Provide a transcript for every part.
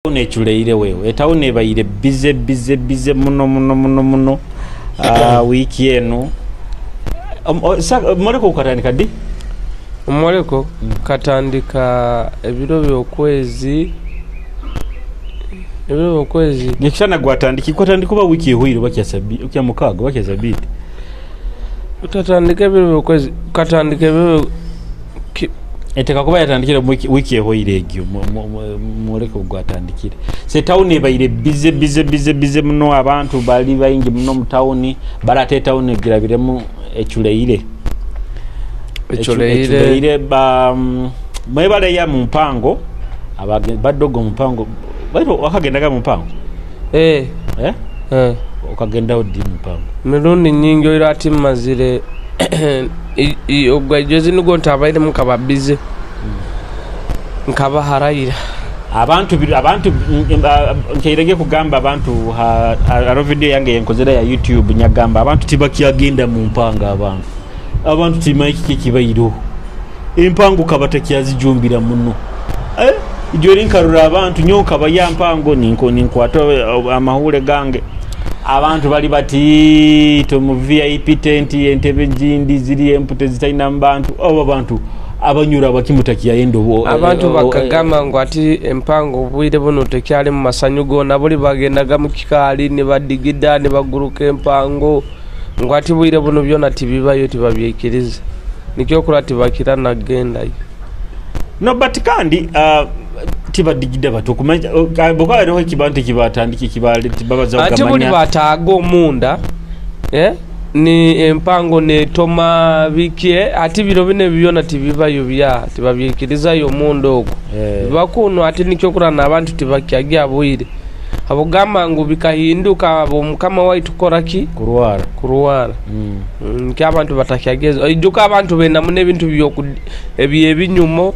Etawuni eculeire wewe, etawuni ebaire busy busy busy muno muno muno muno wiiki enu. Omwoleko gukatandika di? Omwoleko gukatandika ebiro by'okwezi ebiro by'okwezi. Nikishushana gwatandika gwatandika oba wiiki ehweire oba kya mukaaga oba kya sabiiti. Gukatandika ebiro by'okwezi gukatandika ebiro. Eteekwa kuba yatandikire omu wiiki ehweire egyo omwoleko gwatandikire. So etawuni ebaire busy busy busy busy muno, abantu bali baingi muno omu tawuni, bali ate etawuni egirabiremu eculeire. Eculeire. Mwebaleyo mu mpango, badogo mu mpango, baitu wakagendaga mu mpango? Eh. Eh? Eh. Okagendaho di mu mpango? Mirundi nyingi oiro ati mmazire ogwaijozi nigwo ntabairemu nkaba bize nkaba haraira. Abantu abantu nkeirege kugamba abantu hariho video yange yenkozere ya YouTube nyagamba abantu tibakyagenda mu mpango abantu. Abantu tibamanyi kiki ekibaireho. Empango kabatakyazijumbira muno. Eh, ijo eri nkarora abantu nyowe nkaba ya mpango ninkwata amahuure gange. Abantu bali bati mu VIP tent entebe jindi ziri empute zitaina mu bantu. Abo bantu abanyura abakimu takyayenda Abantu bakagamba ngu ati empango obwire buno tekyali mu masanyu gona, buli bagendaga mu kikaali nibadigida nibaguruka empango, ngu ati bwire buno byona tibibayo tibabyaikiriza, nikyo okura tibakira nagendayo. No, but kandi tibadigida bato okumanya bwokuba hariho ekibantu ekibatandika ekibabaza Ate buli kugamanya. Bataaga omunda ni empango netoma biki ati biro bino ebyo byona tibibayo bya tibabyaikirizayo omunda okwo. Biba kunu ati nikyo okura n'abantu tibakyagya bwire abugamba ngu bikahinduka abo mukama waitu kukora ki? Kurwara. Kurwara. Nikyo abantu batakyageza oijuka abantu benda muno ebintu ebyebinyumo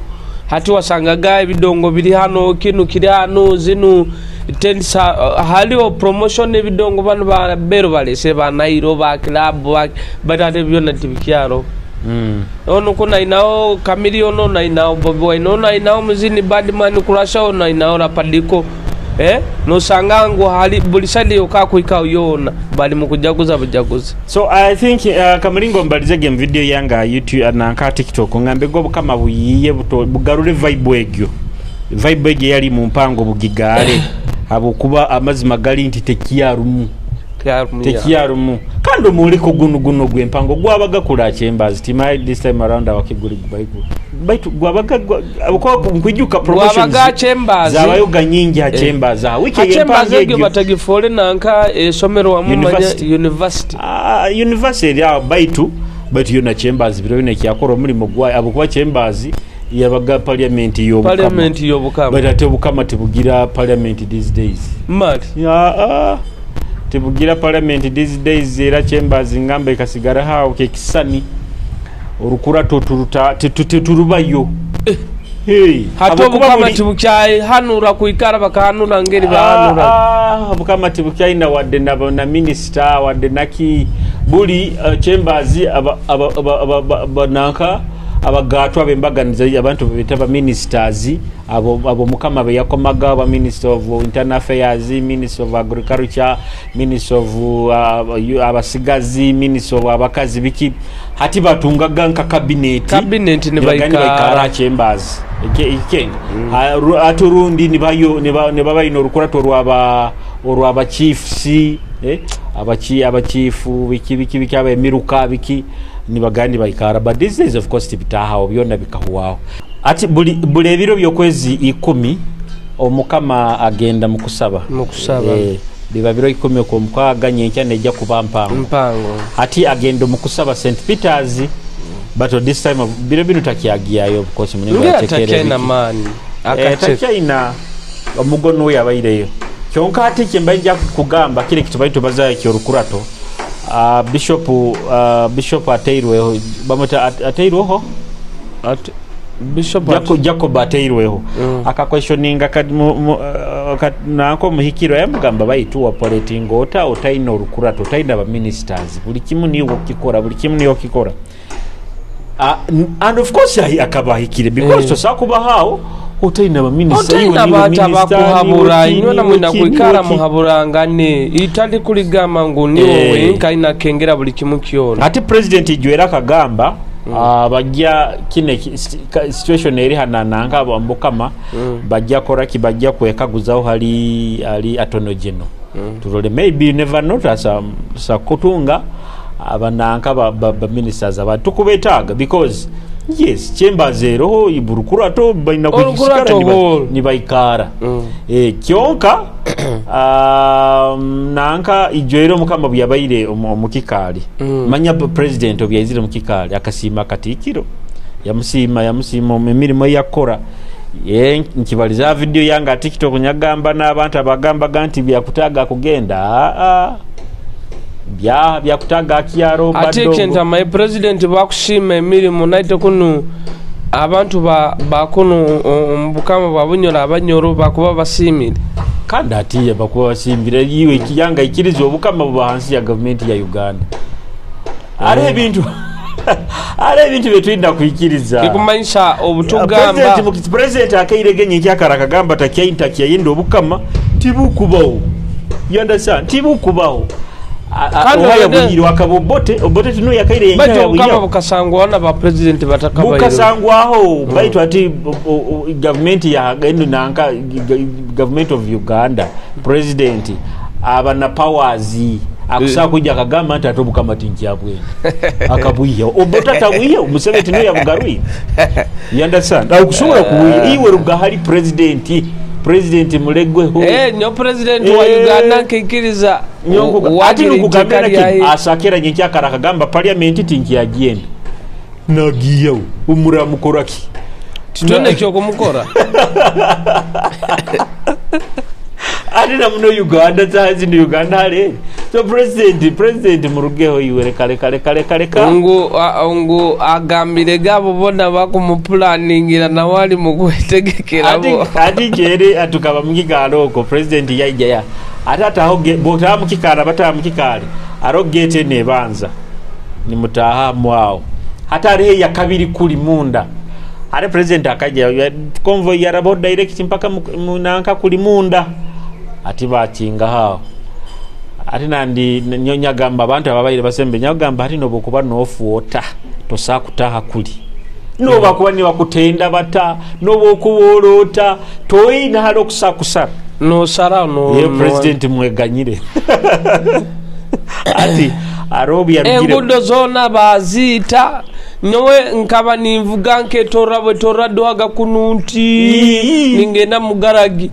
hati wasangaga ebidongo biri hano kinu kiri hano zinu tents haliho promotion ebidongo banu ba bero balese ba Nairo ba club but ate byona tibikyaro. Ono kuna inaho Chameleone, ono ainaho Bobi Wine, ono ainaho Muzini Badman Crusher, ono ainaho Rapadiko, nosanga ngu hali buli side yokakwikaho yoona bali mu kujaguza bujaguza. So I think kamulingo mbalizege mu video yange aha YouTube nanka TikTok ngambe gwe obukama buyiiye buto bugarure vibe egyo. Vibe egyo eyali mu mpango bugigaare habwokuba amazima gali nti tekyarumu. Tekyarumu. Kandi omworeko gunu guno ogw'empango gwabaga kura Chambers timaye this time around awake guri baitu baitu gwabaga habwokuba nkwijuka promotions Gwabaga Chambers zabayoga nyingi ha Chambers aha wiki Ha Chambers ey'empango egyo egyo batagifuule nanka esomero wamu manya University. University. University eri aho baitu baitu yona Chambers biro bino ekyakora omurimo gwayo habwokuba Chambers yabaga parliament y'obukama. Parliament y'obukama. Baitu ate obukama tibugira parliament these days. Mali. Tibugira parliament these days era Chambers ngamba ekasigara aho kekisani orukurato turuta teturubayo. Hey, Hati habwokuba obukama tibukyahanura kwikara bakahanura ngeri bahanura. Obukama tibukyaina wadde na minisita wadde naki buli Chambers nanka abagatwa ab'embaganiza abantu bebeta ba ministers abo mukama be yakomaga aba minister of internal affairs, minister of agriculture, minister of abasigazi, minister of abakazi biki hati batungaga nka cabinet. Cabinet Nibagani nibaikara baikara Chambers ikenga. Ate orundi nibayo niba baine orukurato orwaba chiefs, abachifu biki biki biki abemiruka biki nibagani baikara, but these days of course tibitahaho byona bikahuwaho. Ati buli ebiro by'okwezi 10 omukama agenda mu kusaba. Mu kusaba. Biba biro 10 okwomukaaga nyenkya nejja kuba mpango. Mpango. Ati agenda mu kusaba St Peters, but this time of biro bino takyagyayo of course muningo Ngira yatekere takyaina biki. maani. Akacheka. Takyaina omugono we yabaireyo. Kyonka ati kye nja kugamba kile kitu baitu bazayo kyorukurato. Bishop ateirweho bamweta ateirweho? Bishop Jacob ateirweho. Akaquestioninga nanko muhikiro yamugamba baitu operating ota otaina orukurato otaina ba ministers buli kimu niyo okikora buli kimu niyo okikora. And of course akaba ahikire because tosobola kubaho otaina baminisita. Otaina abantu abakuhabura, inywe namwina kwikara muhaburangane, itali kuligamba ngu niwe wenka aina kengera buli kimu kyona. Ate president Jwera akagamba bajja kine situation eri hanananga bambukama bajja koraki, bajja kwekaguzaho hali ali atonogeno. Turole, maybe you never know, sa kutunga abananka ba ministers abantu tukubetaaga because yes, chambers eroho iburukurato baina Orukurato hall. Nibaikara. Kyonka nanka ijwero mukama byabaire omukikaali. Manya president obyaizire mukikaali akasiima katikiro, yamusiima emirimu yakora. Ye nkibaliza video yange a TikTok nyagamba n'abantu abagambaga nti byakutaga kugenda, aa byakutaga akyaro. Ate badongo. Kyentamaye president bakusiima emirimu naite kunu abantu bakuno omubukama bwa Bunyoro, Abanyoro bakuba basiimire. Kandi atiya bakuba basiimire iwe kiyanga ikiriza obukama buba hansi ya gavumenti ya Uganda. Ari ebintu byetulina kwikiriza. Kikumanyisa obutugamba. President akairegenye nkyakara akagamba takyayinda obukama tibukubaho. You understand? Tibukubaho. Kandi Ohaya obwede buyiro akaba Obote tino yakaire Baitu yenka obukama buyiro. bukasangwaho na ba president batakabaire. Bukasangwaho, baitu ati government ya eno nanka government of Uganda president aba na powers akusa kujja akagamba nti ate obukama tinkyabwenda akabwiya Obote atabwiya Museveni tino yabugarwi. You understand? Akusobola kuwiya iwe rugahali president, president mulegweho. Nyo president wa Uganda nkikiriza Ati wagira nukugambira iteka ki lyaye. Asakera nyenkyakara akagamba parliament tinkyagenda nagiyeho umuramukoraki. Titone kyokumukora. Ate na muno Uganda tazi ni Uganda ale. So president murugeho iwe reka reka reka reka reka. Ngu agambire gabo bona bakumupulaningira na wali mu kwetegekera bo. Ati jere atukaba mukikalo oko president yaija ya. Ate ataho bota mukikala bata mukikali. Aro gate ne banza. Ni mutaha mwao. Hata ari ya kabiri kuli munda. Ate president akaja convoy ya rabo direct mpaka munanka kuli munda. Ati bakinga hao. Ati nandi nyonya gamba abantu ababaire basembe nyagamba ati nobokuba nofuota tosa kutaha kuli. Noba kuba ni bakutenda bata nobo kubolota toyina halo kusakusara. No sara no. Ye No. President mweganyire. Ati arobi yarugire. Engudo zona bazita nyowe nkaba ninvuga nketora bwetora dwaga kununti ningenda mugaragi.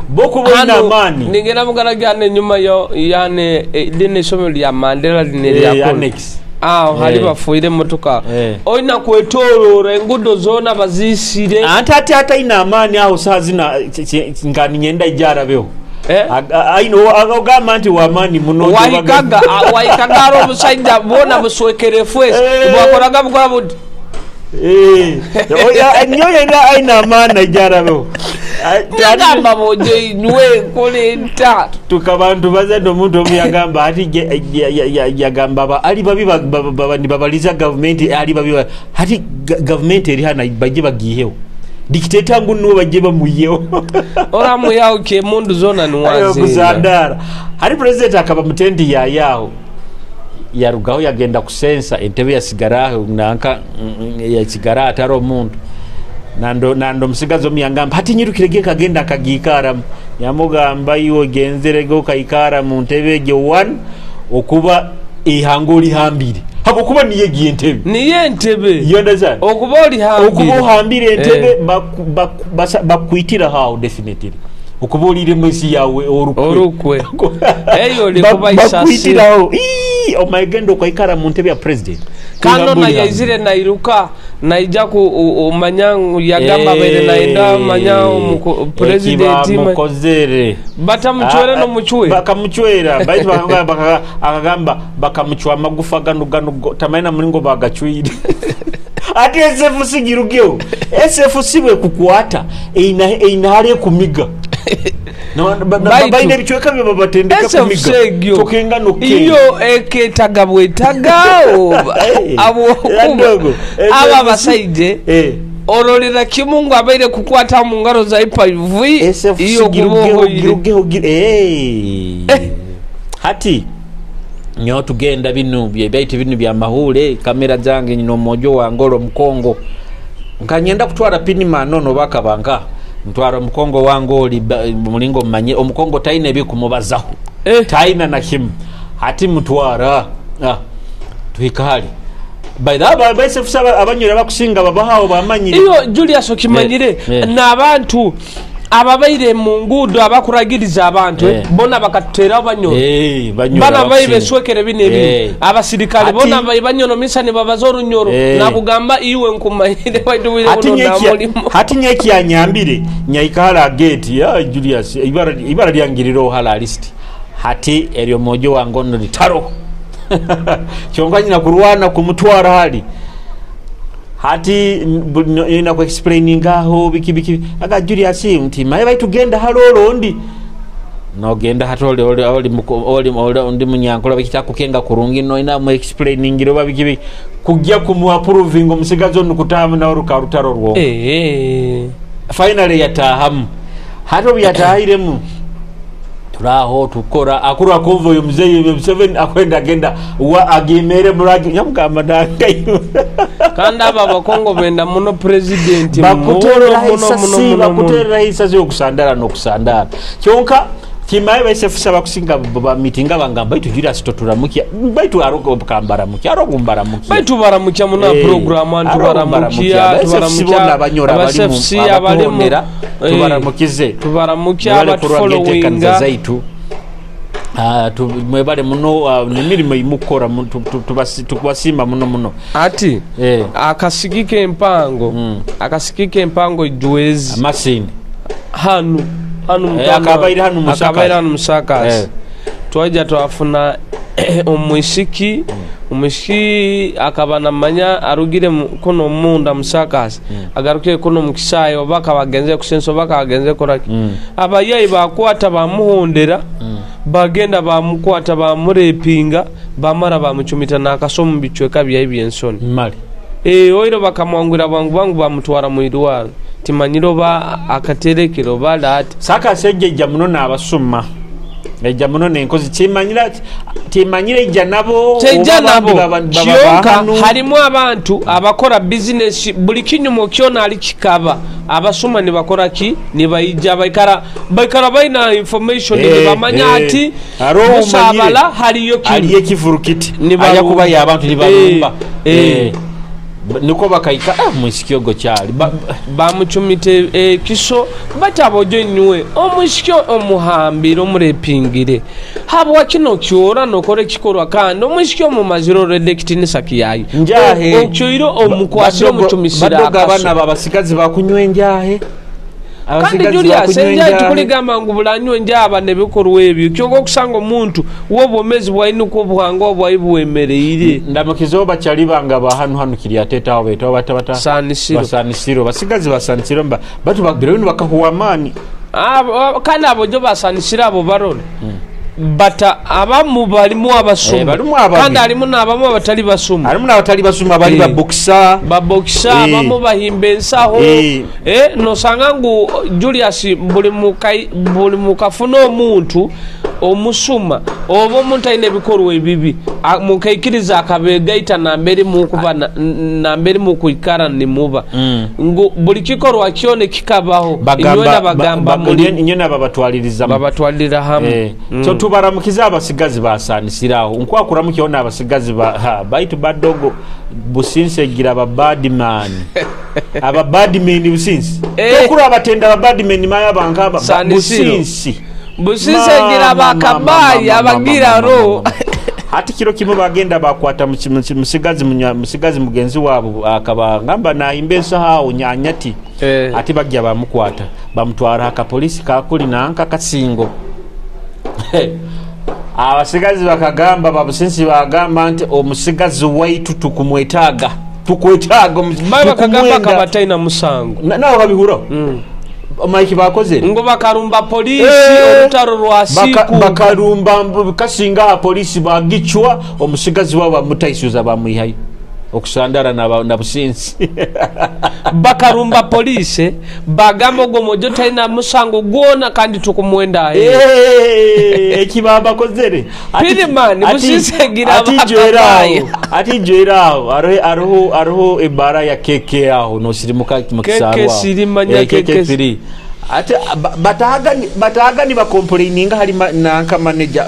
Boko boina Hano, amani. Ningenda mugaragi ane nyuma yo yani line somero lya Mandela line lya Kolo. Annex. Hali bafuire motoka. Oina kwetorora engudo zona bazisire. Ate ate ate ina amani aho saa zina nga ninyenda ijarabeho. Aino agamba nti wa amani muno. Wahikaga ari omusajja bona buswekerefu esi. Bwakoraga bukora buti. Oya, nyoyo ina aina amani ijarabeho. Nagamba boje nywe kolenta. Tukabantu bazadde omuntu omu yagamba ati yagamba ali babi nibabaliza gavumenti ali babi ati gavumenti eri hano bajje bagiyeho. Dictator ngu nuwe bajje bamuyeho. Oramuyaho ke mundu zona Ayo nuwaze. kuzandara. Hari president akaba mutendi yayaho. Yarugaho yagenda kusensa entebe yasigaraho nanka yasigara atari omuntu. Nando musigazo omuyangamba hati nyirukirege kagenda akagikaramu. Yamugamba iwe genzerege okayikara mu ntebe egyo one okuba ihanga olihambire. Habwokuba niye egiye entebe. Niye entebe. You understand? Okuba olihambire. Okuba ohambire entebe, bakwitira hawo definitely. Okuba olire mu nsi yawe orukwe. Orukwe. Eyo oli kuba isasi. Bakwitiraho. Ii, omagenda okayikara mu ntebe ya president. Kano Kugamba na oli yaizire nairuka naija ku omanya yagamba baire naenda omanya president Ekiba mukozere. Batamuchwera no muchwe. Bakamuchwera. Baitu akagamba bakamuchwa amagufa gano gano tamaina mulingo bagachwire. Ati SFC girugeo. SFC bwe kukwata eina hali kumiga. Baina ebicweka bye babatendeka SFC kumiga egyo tokenga nokenga. Iyo eketaga bwetaga oba habwokuba Ndogo. aba abasaije orolera kimu ngu abaire kukwata mu ngaro za HIV SFC iyo okuba girugeho ohoire. Girugeho Hati nyowe tugenda binu byaitu binu bya mahure, kamera zange, nyina omwojo wange olwo omukongo nkanyenda kutwara pinima nono bakabanka ntwara omukongo wange oli mulingo mmanye omukongo taina ebikumubazaho. Taina na kimu. Hati mutwara, tuhika hali by the way, ba SFC abanyura bakusinga babahawo bamanyire. Iyo Julius okimanyire, n'abantu ababaire mu nguudo abakuragiriza abantu, bona bakatuteraho banyoro. Banyoro bana bayi abakusinga. Beswekere bino ebintu. Abasirikale bona bayi banyono misa nibabaza orunyoro. Nakugamba iwe nkumanyire waitu wire Hati buno namulimo. Hati nyekyanyambire nyaikara gate ya Julius ibara ibara lyangiriro hala list hati eryo mojo wange ono litaro kyonka nyina kurwana kumutwara hali hati nyina ku explaining aho biki biki aga Julius nti maye baitugenda halolo ndi nogenda hatole oli oli oli oli ndi munyankola bakitakukenga kurungi no ina mu explaining ro biki biki kujja kumu approving omusigazi ono kutamu na oruka rutaro rwo. Finally yatahamu hato byatahiremu turaho tukora akuru akonvo yo mzee Museveni akwenda agenda wa agemere muragi nyamugamba ndangayo. Kandi aba abakongo benda muno president muno bakuterera muno isasi muno muno muno. Bakuterera isasi okusandara nokusandara kyonka kimaye baise bakusinga ba meeting abangamba baitu Julius toturamukia baitu arogo kambaramukia arogo mbaramukia. Baitu baramukya muna program antu Arogo baramukya mbaramukia. Tubaramukia bona abanyora aba abali mu SFC abali mu abatuhondera, tubaramukize. Tubaramukia Mwebale kurwa ngetekaniza abatufollowinga zaitu. Mwebale muno, nemirimu imukora tubasima muno muno. Ati akasigika empango. Akasigika empango ijwezi. Amasini. Hanu hanu mutano. Akabaire hanu Musakasi. Akabaire hanu Musakasi. Twaija twafuna omwisiki. Omwisiki akaba namanya arugire kuno munda Musakasi. Agarukire kuno mukisaayi oba akabagenze kusensa oba akabagenze koraki. Abayayi bakwata bamuhondera. Bagenda bamukwata bamurepinga bamara bamucumita n'akaso mu bicweka byayi by'ensoni. Mali. Oiro bakamwangura bwangu bwangu bamutwara mu irwaro. Timanyire oba akaterekero oba laati. Saka sejja ejja muno n'abasuma. Ejja muno n'enkozi kimanyira timanyire ejja nabo Tejja oba nabo. baba Kyonka hanu. harimu abantu abakora business buli kinyumo kyona ali kikaba. Abasuma nibakora ki? Nibayija baikara baina information nibamanya ati Hariho omanyire. Musabala hariyo kinu. Hariyo ekivurukiti. Nibarumba. Ajja kuba ya abantu nibarumba. Niko bakaika, mwisikyo kyali. Bamucumite ekiso batabojo nywe omwisikyo omuhambire omurepingire habwa kino kyora nokora ekikorwa kandi omwisikyo omumaziro rede kitinisa kiyayi. Njahe. Okyoiro omukwasiro omucumisira Badogo akaso. abana babasigazi bakunywa enjahe. Kandi Abasigazi Julius, bakunywa enjahe enjahe. tukuligamba ngu bulanywa enjaha nebikorwa ebyo kyonka okusanga omuntu w'obwomezi bwaine uko obuhangwa bwayi bwemereire. Ndamukizo bakyali banga ba hanu hanu kiryateta aho beto bata bata. Sanisiro. Basanisiro basigazi basanisiro mba batu bagire bino bakahuwa amani. Kandi abo jo basanisira abo barone. Bata abamu balimu abasuma. Balimu ababi. Kandi harimu n'abamu abatali basuma. Harimu n'abatali basuma bali ba boxer. Ba boxer, abamu bahimba ensaho. Nosanga ngu Julius buli mukafuna omuntu omusuma oba omuntu alina ebikorwa ebibi, mukaikiriza akabegaita nambere mukuba nambere mukwikara nimuba. Ngu buli kikorwa kyone kikabaho. Inywena bagamba muri Inywena babatwaliriza mu. Babatwalira hamwe. So tubaramukiza abasigazi basanisiraho. Nkwakuramukiho n'abasigazi ba, ha, baitu badogo businse gira ba badman. Aba badman businse. Tokura abatenda ba badman maya banka ba Sanisiro. businse. Businse gira Mama, bakabayi, mama, mama, abagira mama, ro. mama. Hati kiro kimwe bagenda bakwata musigazi musigazi mugenzi wabo akaba ngamba nayimba ensaha nyanyati. Ati bajja bamukwata bamutwara akapolisi kakuli nanka kasingo. Abasigazi bakagamba babusinsi bagamba nti omusigazi waitu tukumwetaaga. Tukwetaaga Bae bakagamba tukumwenda. akabataina musango. Nawe babihura. Mike bakozere Ngo bakarumba polisi orutaro rwa siku. Bakarumba kasinga aha polisi bagicwa omusigazi wabo bamutaisuza bamwihayo okusandara na businzi. Bakarumba polisi bagamba ogwo mojo talina musango gwona kandi tukumwenda. Ekibaba bakozere. Piriman, busisegira ati bakamaye. Ati jweraho aroho ebara ya keke aho nosirimuka mukisarwa. Keke sirimanya keke 3. Ate batahagani bakomplaininga hari nanka manager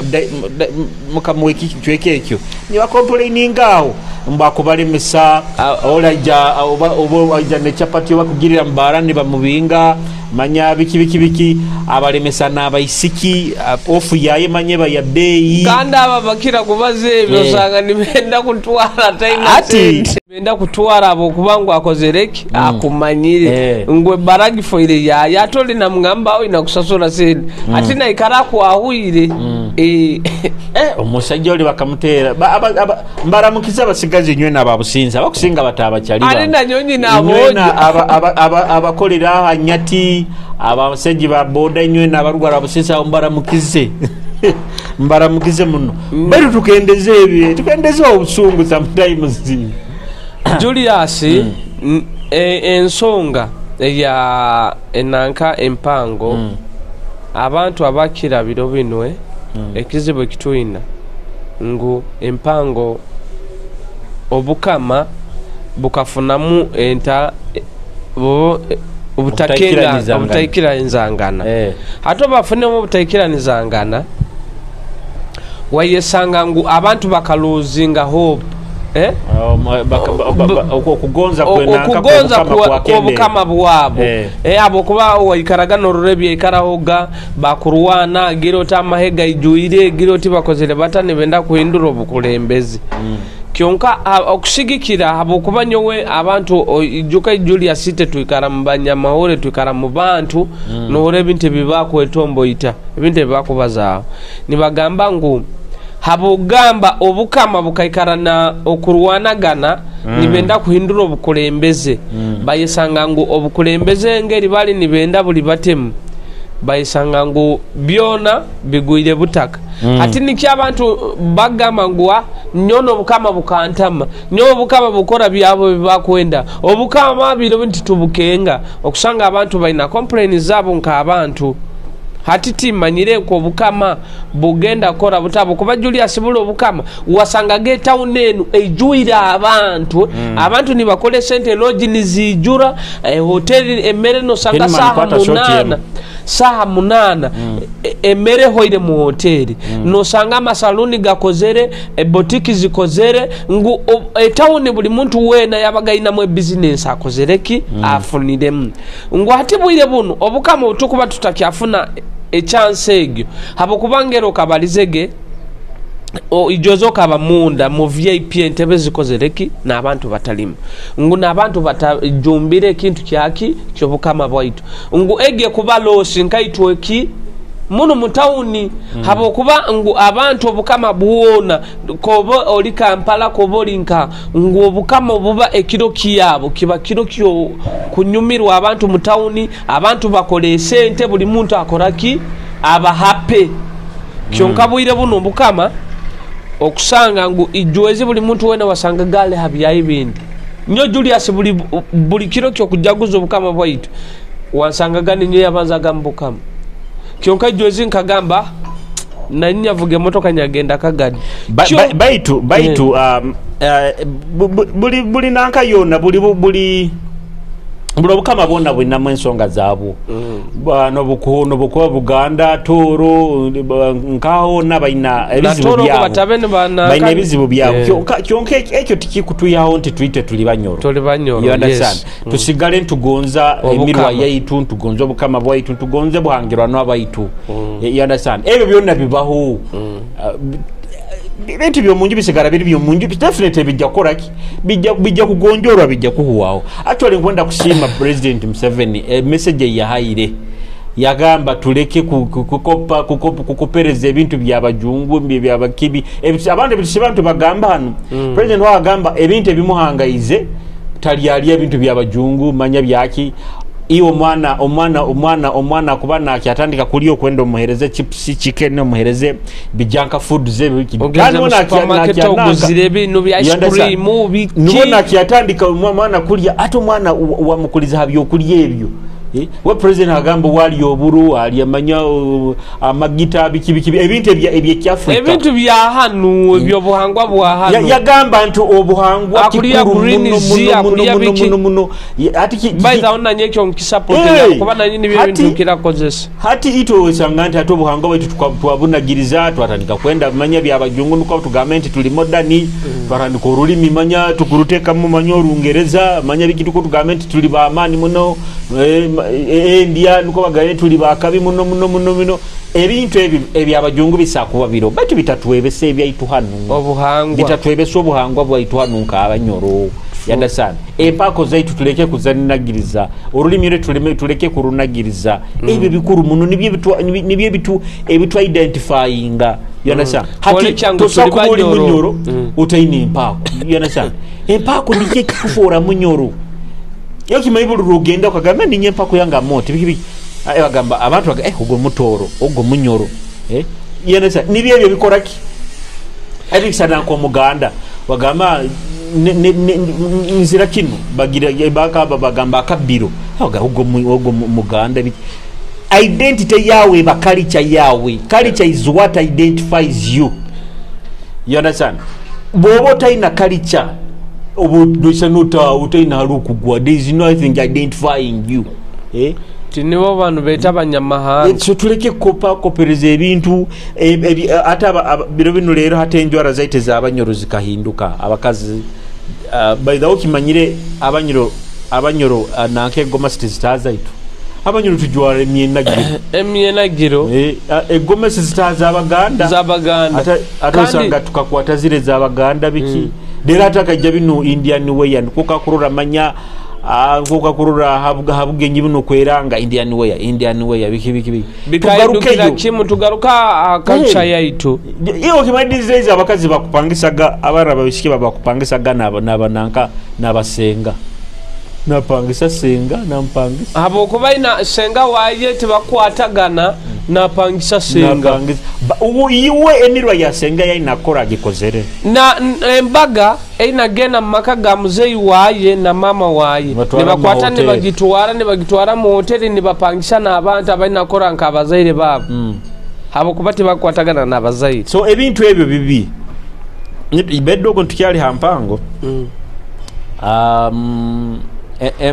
mukamweki chweke ekyo ni bakomplaininga aho mbakubalemesa olaja oba aja ne chapati bakugirira mbarani bamubinga manya biki biki biki abalemesa n'abaisiki ofu yaye manye baya bei kandi aba bakira kubaze ebyo sanga nibenda kutwara taina sente benda kutwara abo kubangwa akozereki akumanyire ngwe baragifoire yaya atoli na mugamba aho inakusasura sente ati naikara kwahuire omusajja oli bakamutera mbaramukiza abasigazi nywe n'ababusinza abakusinga batabakyali ari na nyonyi nabojo abakolera aha nyati abasenji ba boda nywe n'abarwara ababusinza mbaramukize mbaramukize muno bari tukendeze ebi tukendeze obusungu sometimes. Julius ensonga ya enanka empango abantu abakira biro binwe ekizibu ekitwina ngu empango obukama bukafunamu enta obutakiranizangana hato bafunemu obutakiranizangana wayesanga ngu abantu bakalozinga hope okugonza kwobukama bwabo abo kuba waikaraga norurebye ikarahoga bakurwana giroti amahega ijuire giroti bakozere batane benda kuhindura obukulembezi kyonka okushigikira abo kuba nyowe abantu ijuka Julius site tuikara mu tuikara mu bantu nohore ebintu bibako etombo ita ebintu bibako bazaawo nibagamba ngu habugamba obukama bukaikara na okurwanagana nibenda kuhindura obukulembeze bayesanga ngu obukulembeze ngeri bali nibenda buli batemu bayesanga ngu byona bigwire butaka ati niki abantu bagamba ngu nyono obukama bukantama nyono obukama bukora byabo bibakwenda obukama biro nti tubukenga okusanga abantu balina complain zabo nka abantu hati timanyire ko obukama bugenda kora butabo kuba Julius bulo obukama wasanga ge town enu ejuira abantu abantu nibakole sente lodge nizijura hotel emere no sanga saha munana emere hoire mu hoteli no sanga masaluni gakozere botiki zikozere ngu town buli muntu wena yabaga ina mwe business akozereki afuniremu ngu hati bwire buno obukama otukuba tutakyafuna echance egyo habo kubangero kabalizege ijozo kaba munda mu VIP entebe zikozereki n'abantu batalimu ngu n'abantu batajumbire ekintu kyaki kyobukama bwaitu ngu ege kuba losi nkaitweki muno mutauni habo kuba ngu abantu obukama buona kobo oli Kampala kobo linka ngu obukama obuba ekiro kiyabo kiba kiro kyo kunyumirwa abantu mutauni abantu bakole sente buli muntu akoraki aba happy kyonka bwire buno obukama okusanga ngu ijwezi buli muntu wena wasanga gale habya ibindi nyo Julius buli kiro kyo kujaguza obukama bwaitu wansanga gani nyo yabanza gambukama kyonka ijwezi nkagamba na nyavuge motoka nyagenda kagadi baitu buli nanka yona buli obukama bwonna bulinamu ensonga zaabwo nobukuba Buganda Toro nkaho nabalina ebizibu byabo balina ebizibu byabo kyonka ekyo tikikutuyaho nti tuyite tuli banyoro yes. Tusigale ntugonza emirwa yaitu ntugonza obukama bwaitu ntugonze buhangirwa n'abaitu you understand ebyo byonna bibaho ebintu byomunju bisigala biri byomunju definitely bijja kukolaki bijja kugonjorwa bijja kuhuwaho. Actually nkwenda kusiima President Museveni message yahaire yagamba tuleke kukopereza ebintu byabajungu byabakibi abantu ebintu bagamba hano President wagamba ebintu ebimuhangaize talyali ebintu byabajungu manya byaki Iwe omwana kuba nakyatandika kulya, okwenda omuhereze chips, chicken, omuhereze bijunk foods ebyo. Ogenze mu supermarket oguzire ebintu bya You ice understand? cream biki. Nibo nakyatandika omwana kulya, ate omwana wamukuliza ha byokulya ebyo. We president agamba wali oburu, ali amanya amagita, biki biki, ebintu ebyekyafrika, ebintu bya hanu, ebyobuhangwa bwa hanu. Yagamba nti obuhangwa Akulya kikuru greens, muno, muno, akulya muno, biki. muno, muno. Ati By the way, nanye ekyo nkisupportinga, kuba nanye nibyo ebintu nkirakozesa. Hati itwe osanga nti ate obuhangwa bwaitu twabunagiriza, twatandika kwenda manya byabajungu, nuko tugambe nti tuli modern. Twatandika olulimi manya tukurutekamu manya olungereza, manya biki, tuko tugambe nti tuli bamaani muno. India nuko bagaye tuli bakabi muno muno muno muno. Ebintu ebi ebyabajungu bisakuba biro baitu bitatwebesa ebyaitu hanu. Obuhangwa. Bitatwebesa obuhangwa bwaitu hanu nk'abanyoro. You understand? Empako zaitu tuleke kuzanagiriza, olulimi lwe tuleke kurunagiriza. Ebyo bikuru muno, nibyo nibyo ebitu identifyinga. You understand? Hati Kole kyangu tosobola tuli kuba oli banyoro. munyoro otaine empako. You understand? Empako nikyo ekikufuura munyoro. Yo kimanyi buli lwogenda okagamba ninye empako yange amoti biki biki. Bagamba abantu ogwo mutoro, ogwo munyoro. You understand? Nibyo ebyo bikora ki? Ati kisana nk'omuganda bagamba nzira kino bagira bakaba bagamba akabbiro. Aga ogwo muganda biki. Identity yawe ba culture yawe. Culture is what identifies you. You understand? Bw'oba otalina culture, oba noisa nota otalina hali okugwa. There is nothing identifying you. Ti nibo bantu beeta abanyamahanga. So tuleke kopereza ebintu ate biro bino leero hate enjwara zaitu ez'abanyoro zikahinduka. Abakazi, by the way, okimanyire abanyoro nanka egomasi tezitaaha zaitu. Abanyoro tujwara emyenagiro. Emyenagiro. Egomasi zitaaha z'abaganda. Z'abaganda. Ate osanga tukakwata zire z'abaganda biki. Leero ate akajja bino Indian wear, niko kakurora manya, nko kakurora habugenyi bino kweranga Indian wear, Indian wear biki biki biki. Bikahindukira. Tugarukeyo. Kimu tugaruka culture yaitu. Iyo okimanyi these days abakazi bakupangisaga, abaana babisiki bakupangisaga n'abananka n'abasenga. Napangisa senga, nampangisa. Habwokuba ina senga waye tebakwatagana, napangisa senga. Napangisa. Ubu iwe emirwa ya senga yayinakora agikozere. Na embaga einagenda mu maka ga muzeeyi waye na mama waye. Batwara mu Nebakwata hoteli. nebagitwara mu hoteli, nebapangisa n'abantu abainakora nk'abazaire baabo. Habwokuba tebakwatagana n'abazaire. So ebintu ebyo bibi. Bedde ogwo ntukyali ha mpango.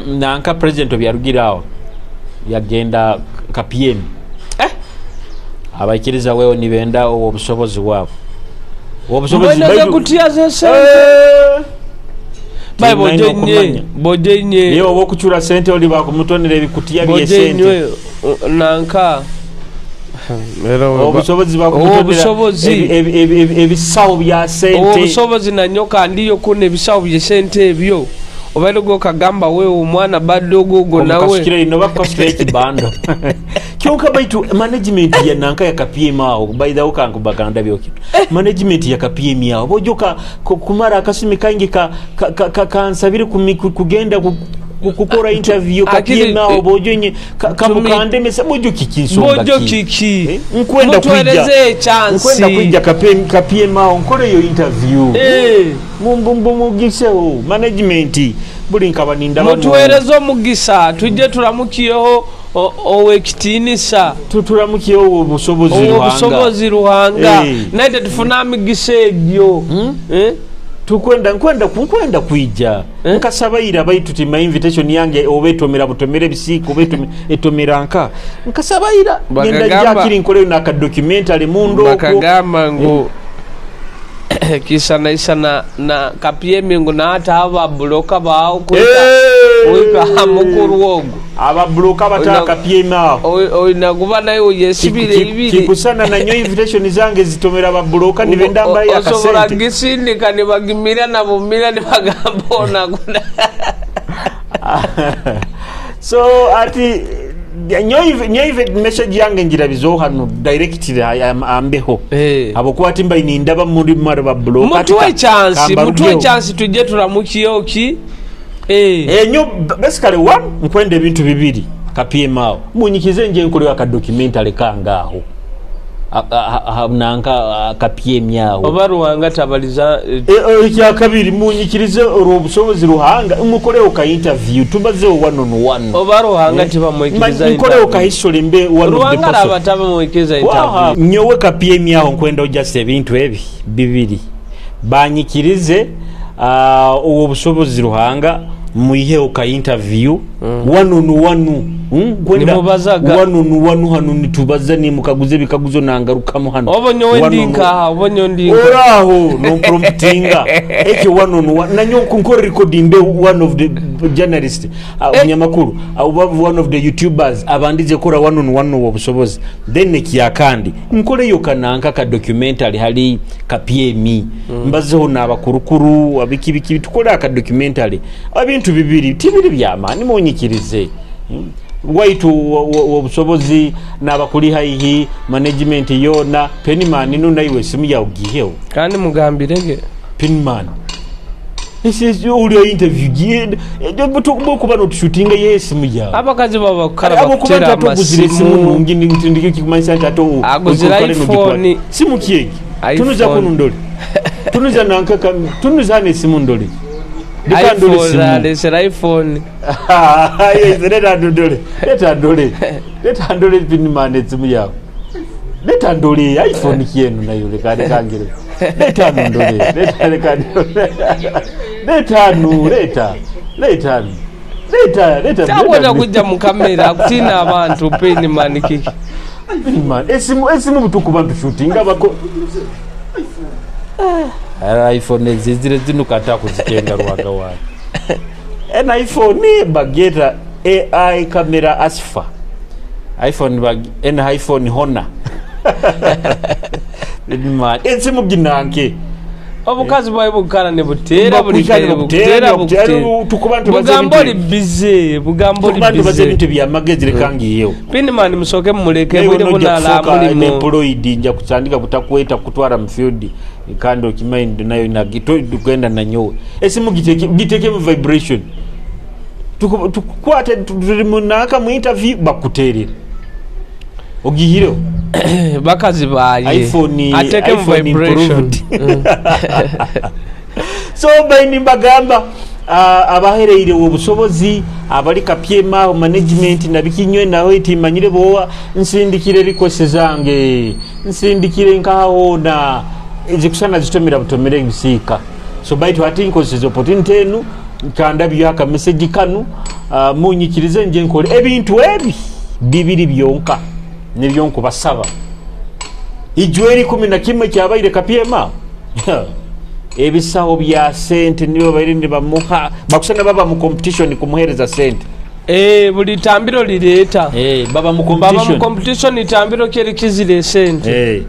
Nanka president obyarugire awo yagenda KPM. Abaikiriza wewe nibenda obusobozi bwabo. Obusobozi Mbona kutiya zesente. Bayi Timaine bojenye, okumanya. bojenye. Niyo oba okucura sente oli bakumutonera ebikutiya Bojenye, by'esente. Nanka. Obusobozi bakumutonera Obusobozi. ebisawo bya sente. Obusobozi na nyoka ndiyo kuna ebisawo by'esente ebyo. Obaire gwo kagamba wewe omwana badde ogwo nawe. Omukasukire ino bakukasukira ekibando. Kyonka baitu management ya nanka ya KPM awo, by the way kanku baganda byoki. Management ya KPM awo bojoka kumara akasumi kangi kansabire kugenda kukora interview Akili, KPM awo, bojonye kamukandemesa bojo kiki nsonga Bojo ki? kiki? Nkwenda kwijja. Mutwereze chance. Nkwenda kwijja KPM awo nkole yo interview. Mumbugiseho management buli nkaba nindaba Mutuwereze omugisa tujje tulamukiyeho owekitiinisa. Tutulamukiyeho obusobozi Ruhanga. Obusobozi Ruhanga. Naye tetufuna migisa egyo. Tukwenda, nkwenda kwijja. Nkasabaira baitu ti my invitation yange oba etomera butomere ebisiika oba etomera nka nkasabaira ngenda jakiri nkoleyo naka documentary mundo okwo. Bakagamba ngu kisana isana na KPM ngu n'ate ababuloka baawo kuika mukuru ogwo. Ababuloka bata KPM awo. Oyina kuba naye oyesibire ibiri. Kikusana na nyo invitation zange zitomera ababuloka nibenda mbaye Osobola akasente. gisindika ne bagimira na bumira ne bagamba onaguna. So ati nyo message yange njirabizo hano directly ambeho. Abokuba ati mbaye nindaba muri mara babuloka. Mutuwe chance, Kamba mutuwe rugeo. chance tujje tulamukiyeho ki? Enyo basically one nkwenda ebintu bibiri kapyemaawo munyikize nje nkolewo akadocumentary kange aho nanka kapyemyawo. Oba Ruhanga tabaliza. Ekyakabiri, munyikirize olwobusobozi Ruhanga mukolewo ka interview, tubazewo one on one. Oba Ruhanga tibamwikiriza. Nkolewo ka history mbe one of the Ruhanga person. araba tabamwikiriza interview. Nyowe kapyemyaho nkwenda just ebintu ebi bibiri banyikirize, obusobozi Ruhanga muiheho ka interview one on one. Nkwenda Nimubazaga. one on one hano nitubaza, nimukaguza ebikaguzo nangarukamu hano. Oba nyowe One ndi on one. nkaha, oba nyowe ndi nkaha. Oraho nompromptinga ekyo one on one nanyo nkora recording mbe one of the journalist, omunyamakuru, oba one of the youtubers abandize kora one on one obusobozi. Then ekyakandi, nkoleyo kananka ka documentary hali kapyemi, mbazeho n'abakurukuru abiki biki, tukole aka documentary. Ebintu bibiri tibiri byamaani, munyikirize. Waitu obusobozi n'abakuli haihi management yona. Penman no naiwe esimu yawe giheho. Kandi mugambirege. Penman uli interview bokuba notushutinga ye esimu yawe. Abakazi babakukara Abokuba bakutera nti ate oguzire esimu amasimu. nungi ndikyo kikumanyisa nti ate Aguzire otwale iPhone. nogitwala. Simu kyegi? Tunuza iPhone. kuno ndole, tunuza nanka tunuza hano esimu ndole. Leka ndole. iPhone. Esimu. Alesera iPhone. Yes, leta ndole, leta ndole, leta ndole. Pinimana esimu yawe, leta ndole iPhone kyenu nayo. Leka lekangire, leta no ndole, leta, leka ndole, leta nu, leta, leta nu, leta, leta. Takwenda kujja mu kamera akutina abantu. Penman kiki? Pinimana esimu, esimu butukuba ntushutinga bako iPhone ezizire zino kata kuzitenga rwaga wawe ena iPhone bageta AI camera asfa iPhone bag ena iPhone hona. Man, esimu ginanke. Obukazi bwawe bukukara ne buteera buli Bakukara kaire, buteera, bukuteera bukuteera. Tukuba ntubaza Bugamba oli ebintu bize, bugamba oli tukuba ntubaza bize. ebintu byamagezi, lekangiyewo. Pinman musooke mumuleke, bwire bunala mulimu. Employed nja kutandika kutakweta kutwara mu field kandi okimanyi nayo tugenda nanyowe. Esimu giteeke mu vibration. Tukukwate tuli munaka mu interview bakuterera ogihireho. Bakazi baye iPhone ateeke mu iPhone vibration. Improved. So baini mbagamba, abahereire obusobozi abali kapyema management nabikinywe nawe timanyire bowa nsindikire request zange, nsindikire nkahona zikusana zitomera butomere ebisiika. So baitu ati nkozesa opportunity enu nkandabyo aka message kanu, munyikirize nje nkole ebintu ebi bibiri byonka nibyo nkubasaba. Ijweri 11 kyabaire kapyema ebisawo bya sente nibo baire nibamuha bakusana baba mu competition kumuhereza sente. Eh, buli tambiro lireeta. Baba mu Baba mu competition. Competition itambiro kyerikizira esente.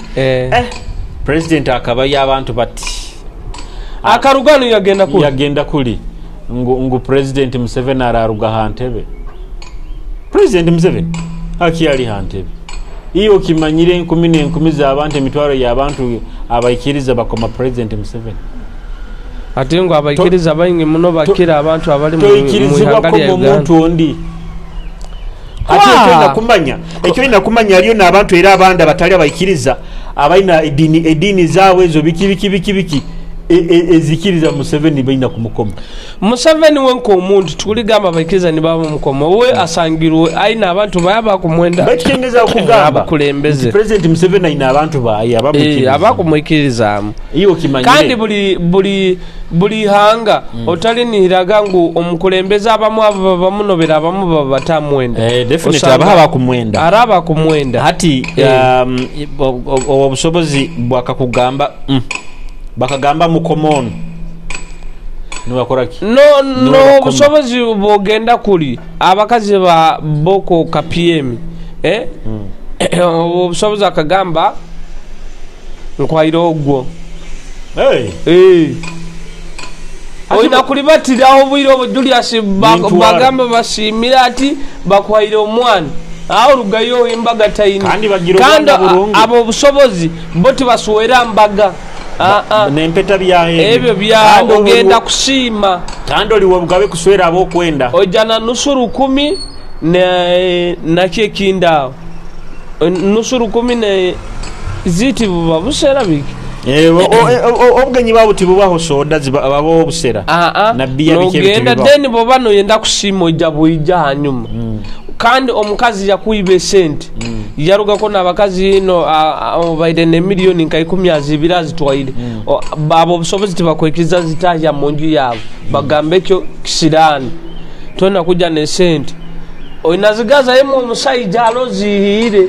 President akaba y'abantu bati Akarugano yagenda kuli. Yagenda kuli ngu President Museveni araruga ha ntebe. President Museveni akiyali ha ntebe iyo kimanyire enkumi n'enkumi z'abantu, emitwalo y'abantu abaikiriza bakoma President Museveni. Ate ngo abaikiriza baingi muno bakira abantu abali mu Toikirizibwa ihanga lya koma Uganda. omuntu ondi. Ate ekyo olina kumanya, ekyo olina kumanya aliyo n'abantu era abandi abatali abaikiriza abalina eddiini zaabwe ezo biki biki biki biki ezikiriza Museveni balina kumukoma. Museveni we nk'omuntu tukuligamba abaikiriza nibaba mukoma we asangirwe aina abantu baye abakumwenda. Baitu kyengeza okugamba Abakulembeze. nti President Museveni alina abantu baye abamukiriza. Abakumwikiririzaamu. Iyo okimanyire. Kandi buli hanga otalinihiraga ngu omukulembeze abamu abo babamunobera abamu baba batamwenda. Definitely. Osanga abaha bakumwenda. Ari abakumwenda. Hati obusobozi bwakakugamba, bakagamba mukomono nibakoraki? No no. Bakoma. Obusobozi bwogenda kuli abakazi ba boko kapm, eh? Obusobozi akagamba nkwaire ogwo. Hey. Eh. Olina kulibatiraho obwire obwo Julius Nintwara. Bagamba basiimire ati bakwaire omwana awo olugayo embaga tayina. Kandi bagira Kandi obwana burungi. abo obusobozi bo tibasuwera mbaga. Nempeta byahe. Ebyo bya ogenda kusiima. Kandi oli wobugabe kuswera abokwenda. Ojana nusu 10,000 nakyo ekindi awo nusu 10,000 ne ziti buba busera biki. Obugenyi bwabo tibubaho soda babaho obusera. Nogenda then boba noyenda kusiima ojja bwija hanyuma. Kandi omukazi yakuiba esente yarugako n'abakazi ino obaire ne miliyoni nka 10 azibira azitwaire. Abo obusobozi tibakwekiriza zitahya mu nju yaabo bagambe ekyo kisiraani tolina kujja n'esente oinazigaza yemu omusajja alozihiire.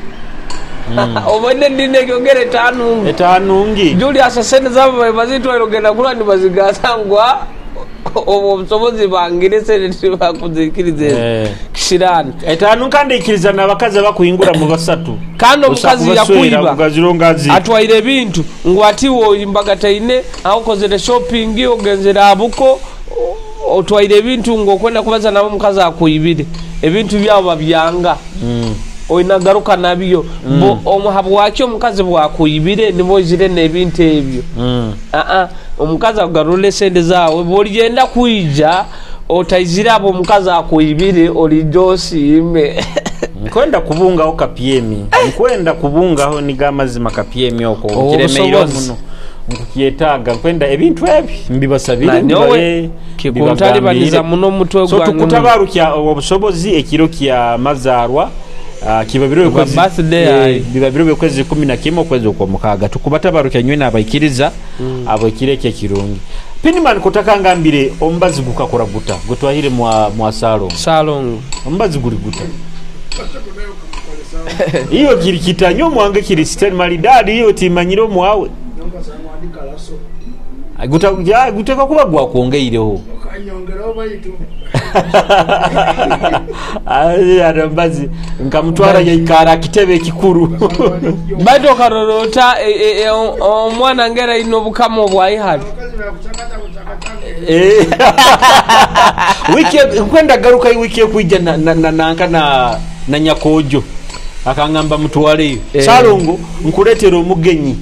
Obone ndine ekyogera etanungi etanungi Julius esente zabo bazitwaire ogenda kulwa nibazigaza ngwa obwo obusobozi bangire sente tibakuzikiriza kisiraani etanu. Kandi ikiriza n'abakazi bakuhingura mu basatu. Kandi omukazi yakuiba atwaire ebintu ngu ati woimbagataine aho okozere shopping ogenzere abuko otwaire ebintu ngu okwenda kubaza nabo omukazi akuibire ebintu byabo babyanga. Oinagaruka nabyo. Habwaki omukazi bwakuibire nibo oizire n'ebintu ebyo? Omukazi akugarura esente zaawe bwoligenda kwija otaizire abo omukazi akuibire olijja osiime. Nkwenda kubungaho kapyemi, nkwenda kubungaho niga amazima kapyemi oko nkiremeire muno nkukyetaaga nkwenda ebintu ebi mbibasabire mbibaye kikuntalibaniza muno omutwe gwange. So tukutabarukya obusobozi ekiro kya mazarwa kiba biro biro kwezi 11 okwezi okwomukaga tukubatabaruka nywe n'abaikiriza abo ekiro ekyo ekirungi. Pinman kutakangambire omubazi gukakora guta gutwahire mwa salongo. Salongo omubazi guri guta iyo kiri kitanyo mwange kiri siten maridadi iyo timanyiro mwawe guteka kuba gwakwongeireho mbazi nkamutwara yaikara kitebe ekikuru. Bado karorota omwana ngera ino obukama obwaihali. Wiki nkwenda garuka wiki ekuija nanka na nyakojo akangamba mutwaleyo. Salongo nkuletera omugenyi.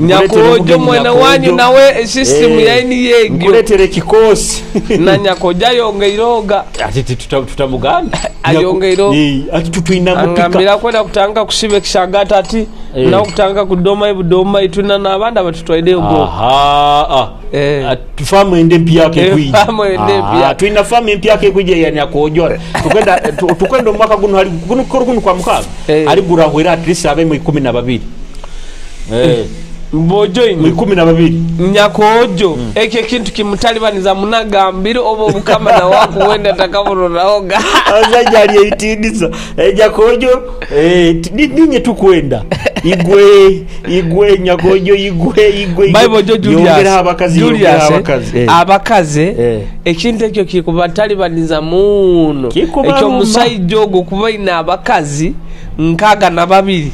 Nyakojo mwana wanyu nawe system yaini yegyo nkuletere ekikosi na nyakojo ayongeiroga ati tutamugamba ayongeiro ati tutwina mupika angambira kwenda kutanga kusiba ekishagata ati na kutanga kudoma ibudoma ituna n'abandi abatutwaireyo go. Aha tufamu ende mpya yake kuija twina famu empya yake kuija ya nyakojo tukwenda tukwenda omwaka guno hali guno guno kwa mukaga ali gurahwera at least abe mu 12. Mbojo mu 12 nyakojo ekyo ekintu kimutalibaniza munagambire obo obukama na wako wenda takaburoraoga azaja ali eitindisa nyakojo ninye tukwenda igwe nyakojo igwe Bible jo Julius abakazi abakazi ekintu ekyo kikubatalibaniza muno ekyo musajja ogwo kuba ina abakazi nkaga na babiri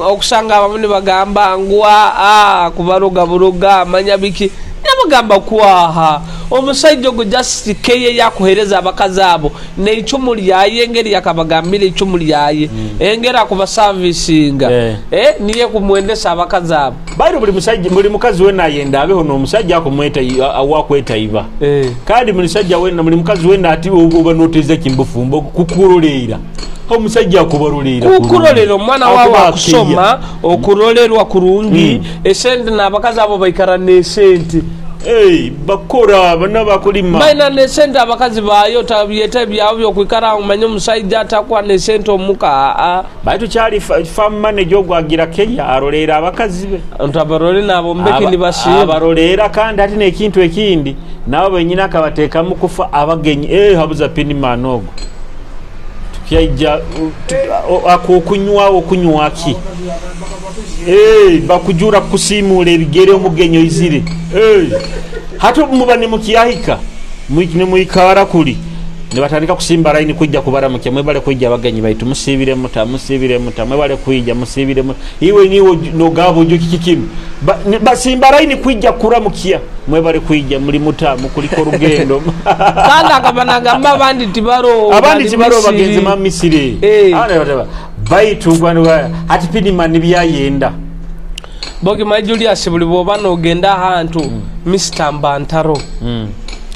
okusanga abamu nibagamba ngwa kubaroga buroga manya biki nabagamba kwaha omusajja ogwo just keye yakuhereza abakazi abo neicumu lyaye engeri yakabagambira icumu lyaye engeri akubasavisinga niye kumwendesa abakazi abo. Bairo buli musajja buli mukazi wena ayenda abeho n'omusajja akumweta awakweta iba. Kandi buli musajja wena buli mukazi wena ati oba noteza kimbufumbo kukuroleera omusajja akubarolera kukurolera omwana wawe akusoma okurolerwa kurungi esente n'abakazi abo baikara n'esente. Bakora bana bakulima baina n'esente abakazi bayo tabyeta byabo byokwikara omanye omusajja atakwa n'esente omuka. Baitu kyali farm manager ogwagira Kenya arolera abakazi be ntabarole nabo mbeki nibasiba abarolera. Kandi ati n'ekintu ekindi nabo benyina akabateekamu kufa abagenyi habuza Pinman ogwo tukiaija akukunywa okunywa ki bakujura kusimula ebigere omugenyo izire hata muba ne mukiyahika ne muikara kuli ne batandika kusimba line kujja kubaramukia mwebale kujja abagenyi baitu musibire muta mwebale kujja musibire muta iwe niwo nogabo jo kikikimu basimba line kujja kuramukia mwebale kujja muri muta mukuliko rugendo. Kandi akabanagamba abandi tibaro bagenze ma Misiri baitu gwanwa ati Pinman byayenda Bogimanyi Julius, buli bwoba nogenda ahantu, Mr Mbantaro.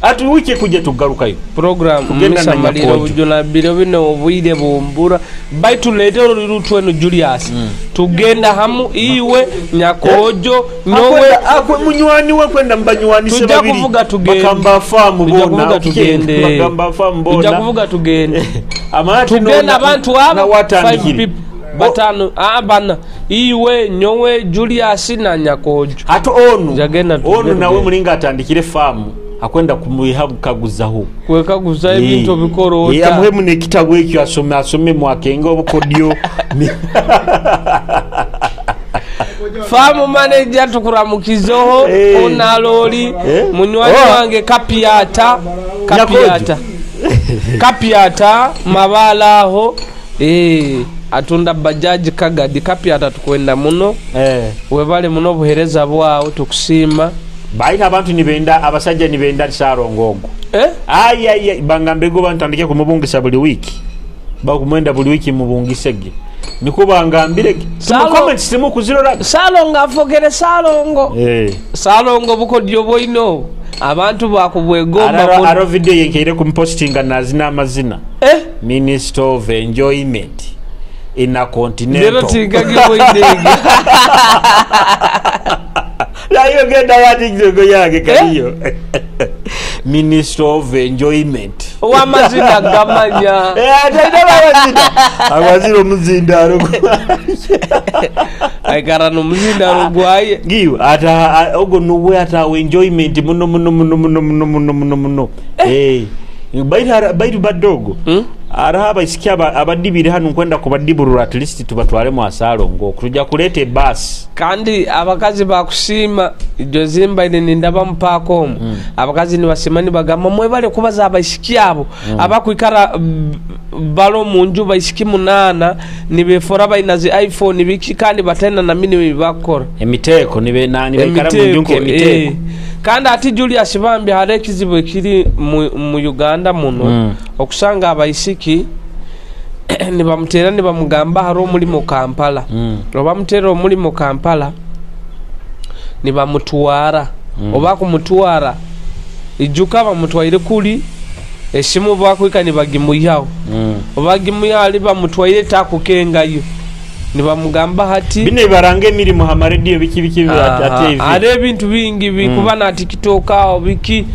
Ati wiki ekujja tugarukayo. Program. Tugenda na Misa maliro. Nyakojo. Bujuna biro bino obwire bumbura, baitu leete olulutwe eno Julius, tugenda hamu, iwe, Nyakojo, nyowe. Akwe munywani we kwenda mbanywanise Tujja babiri. kuvuga tugende. Bakamba faamu Tujja bona. kuvuga tugende. Bagamba faamu Tujja bona. kuvuga tugende. Amana Tugenda abantu abo five nawatandikire. people, batano, bana, iwe, nyowe, Julius na Nyakojo. Ate onu Jagenda tugende. onu nawe mulinga atandikire faamu, akwenda kumuha bukaguzaho. Kwekaguza ebintu obikora otya. Amuhemu nekitabo ekyo asome, asome mwakenge obukodyo. Farm manager, tukuramukizeho. Onaloli munywani wange Kapyata, Kapyata, Kapyata mabala aho, atunda bajaji kagadi. Kapyata, tukwenda muno. Webale muno obuhereza bwawe, tukusiima. Baita abantu nibenda abasajja, nibenda sarongogo. Ayaya, bangambego bantandike kumubungisa buli wiiki, bakumwenda buli wiiki mubungisege, niko bangambire. Comments timukuzirora. Salongo afokere salongo. Salongo, bukodyo bwoino abantu bakubwegomba muno. Aro video yenkeire kumpostinga nazina amazina. Minister of enjoyment in a Lero continental. Tingagibwoinege. Nayo genda ya TikTok yange kaliyo, minister of enjoyment. Owamazina gamanya. Ate amazina, amazina omuzindaalo. Aikara nomuzindaro gwaye. Ngiwe ata ogo nuwe ata enjoyment muno muno muno muno muno muno muno muno. Baitu baitu badogo araho abaisiki abadibire hano nkwenda kubadiburura, at least tubatwalemu asalongo, tujja kuleeta ebasi. Kandi abakazi bakusiima. Ijo zimbaire nindaba mupaaka omwo, abakazi nibasiima, nibagamba mwebale kubaza abaisiki abo abakwikara balo munju, baisiki 8 nibefora baina zi iPhone biki, kandi bataina na mini bibakora. Emiteeko nibaikara mu njunku emiteeko. Kandi ati Julius bambi hari ekizibu ekiri mu Uganda muno, okusanga abaisiki nibamutera nibamugamba hari omulimu Kampala. Oba mutera omulimu Kampala, nibamutwara. Oba kumutwara, ijuka bamutwaire kuli esimu bakwika nibagimuyaho. Obagimuyaho ali bamutwaire takukengayo, nibamugamba hati Bino bibaranga emirimu ha marediyo biki biki ate hari ebintu bingi bikuba na TikTok aho biki.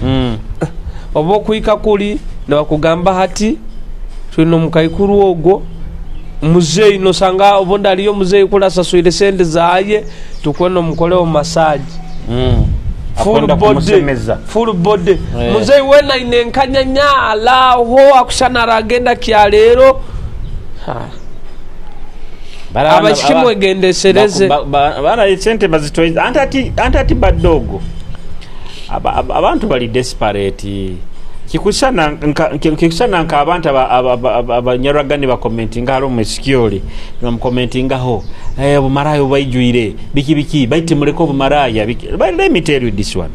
Oba okwika kuli nibakugamba hati tulina omukaikuru ogwo muzeyi, nosanga obundi aliyo muzeyi kuli asaswire sente zaye, tukwenda omukolewo massage. Full Akwenda body. kumusemeza. Full body. Muzeyi wena ine enkanyanya alaho akushana aragenda kyaleero. Abaishiki mwegendesereze. Bana sente bazitoiza anti ati badogo abantu bali desperate. Kikusana nka abantu abanyarwagani bakomentinga hali omusikyoli nibamukomentingaho, obumaraya obubaijwire biki biki, baiti muleke obumaraya biki. But let me tell you this one,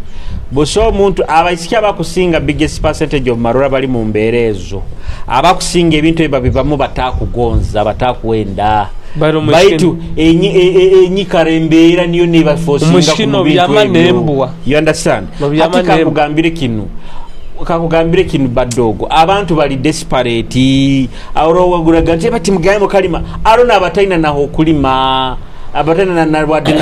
busa omuntu abaisiki abakusinga biggest percentage of marura bali mu mbeera ezo, abakusinga ebintu ebyo babivamu batakugonza, batakwenda. Bali omushikino. Baitu enyikara embeera niyo nebafosinga Omushikino ku bintu byama ebyo. n'embwa. You understand? Nobyama Ati n'embwa. Kakugambire kinu badogo, abantu bali desperate. Arowaguraga nti bati mugaye mukalima aro nabataina naho okulima, abatalina nalwadde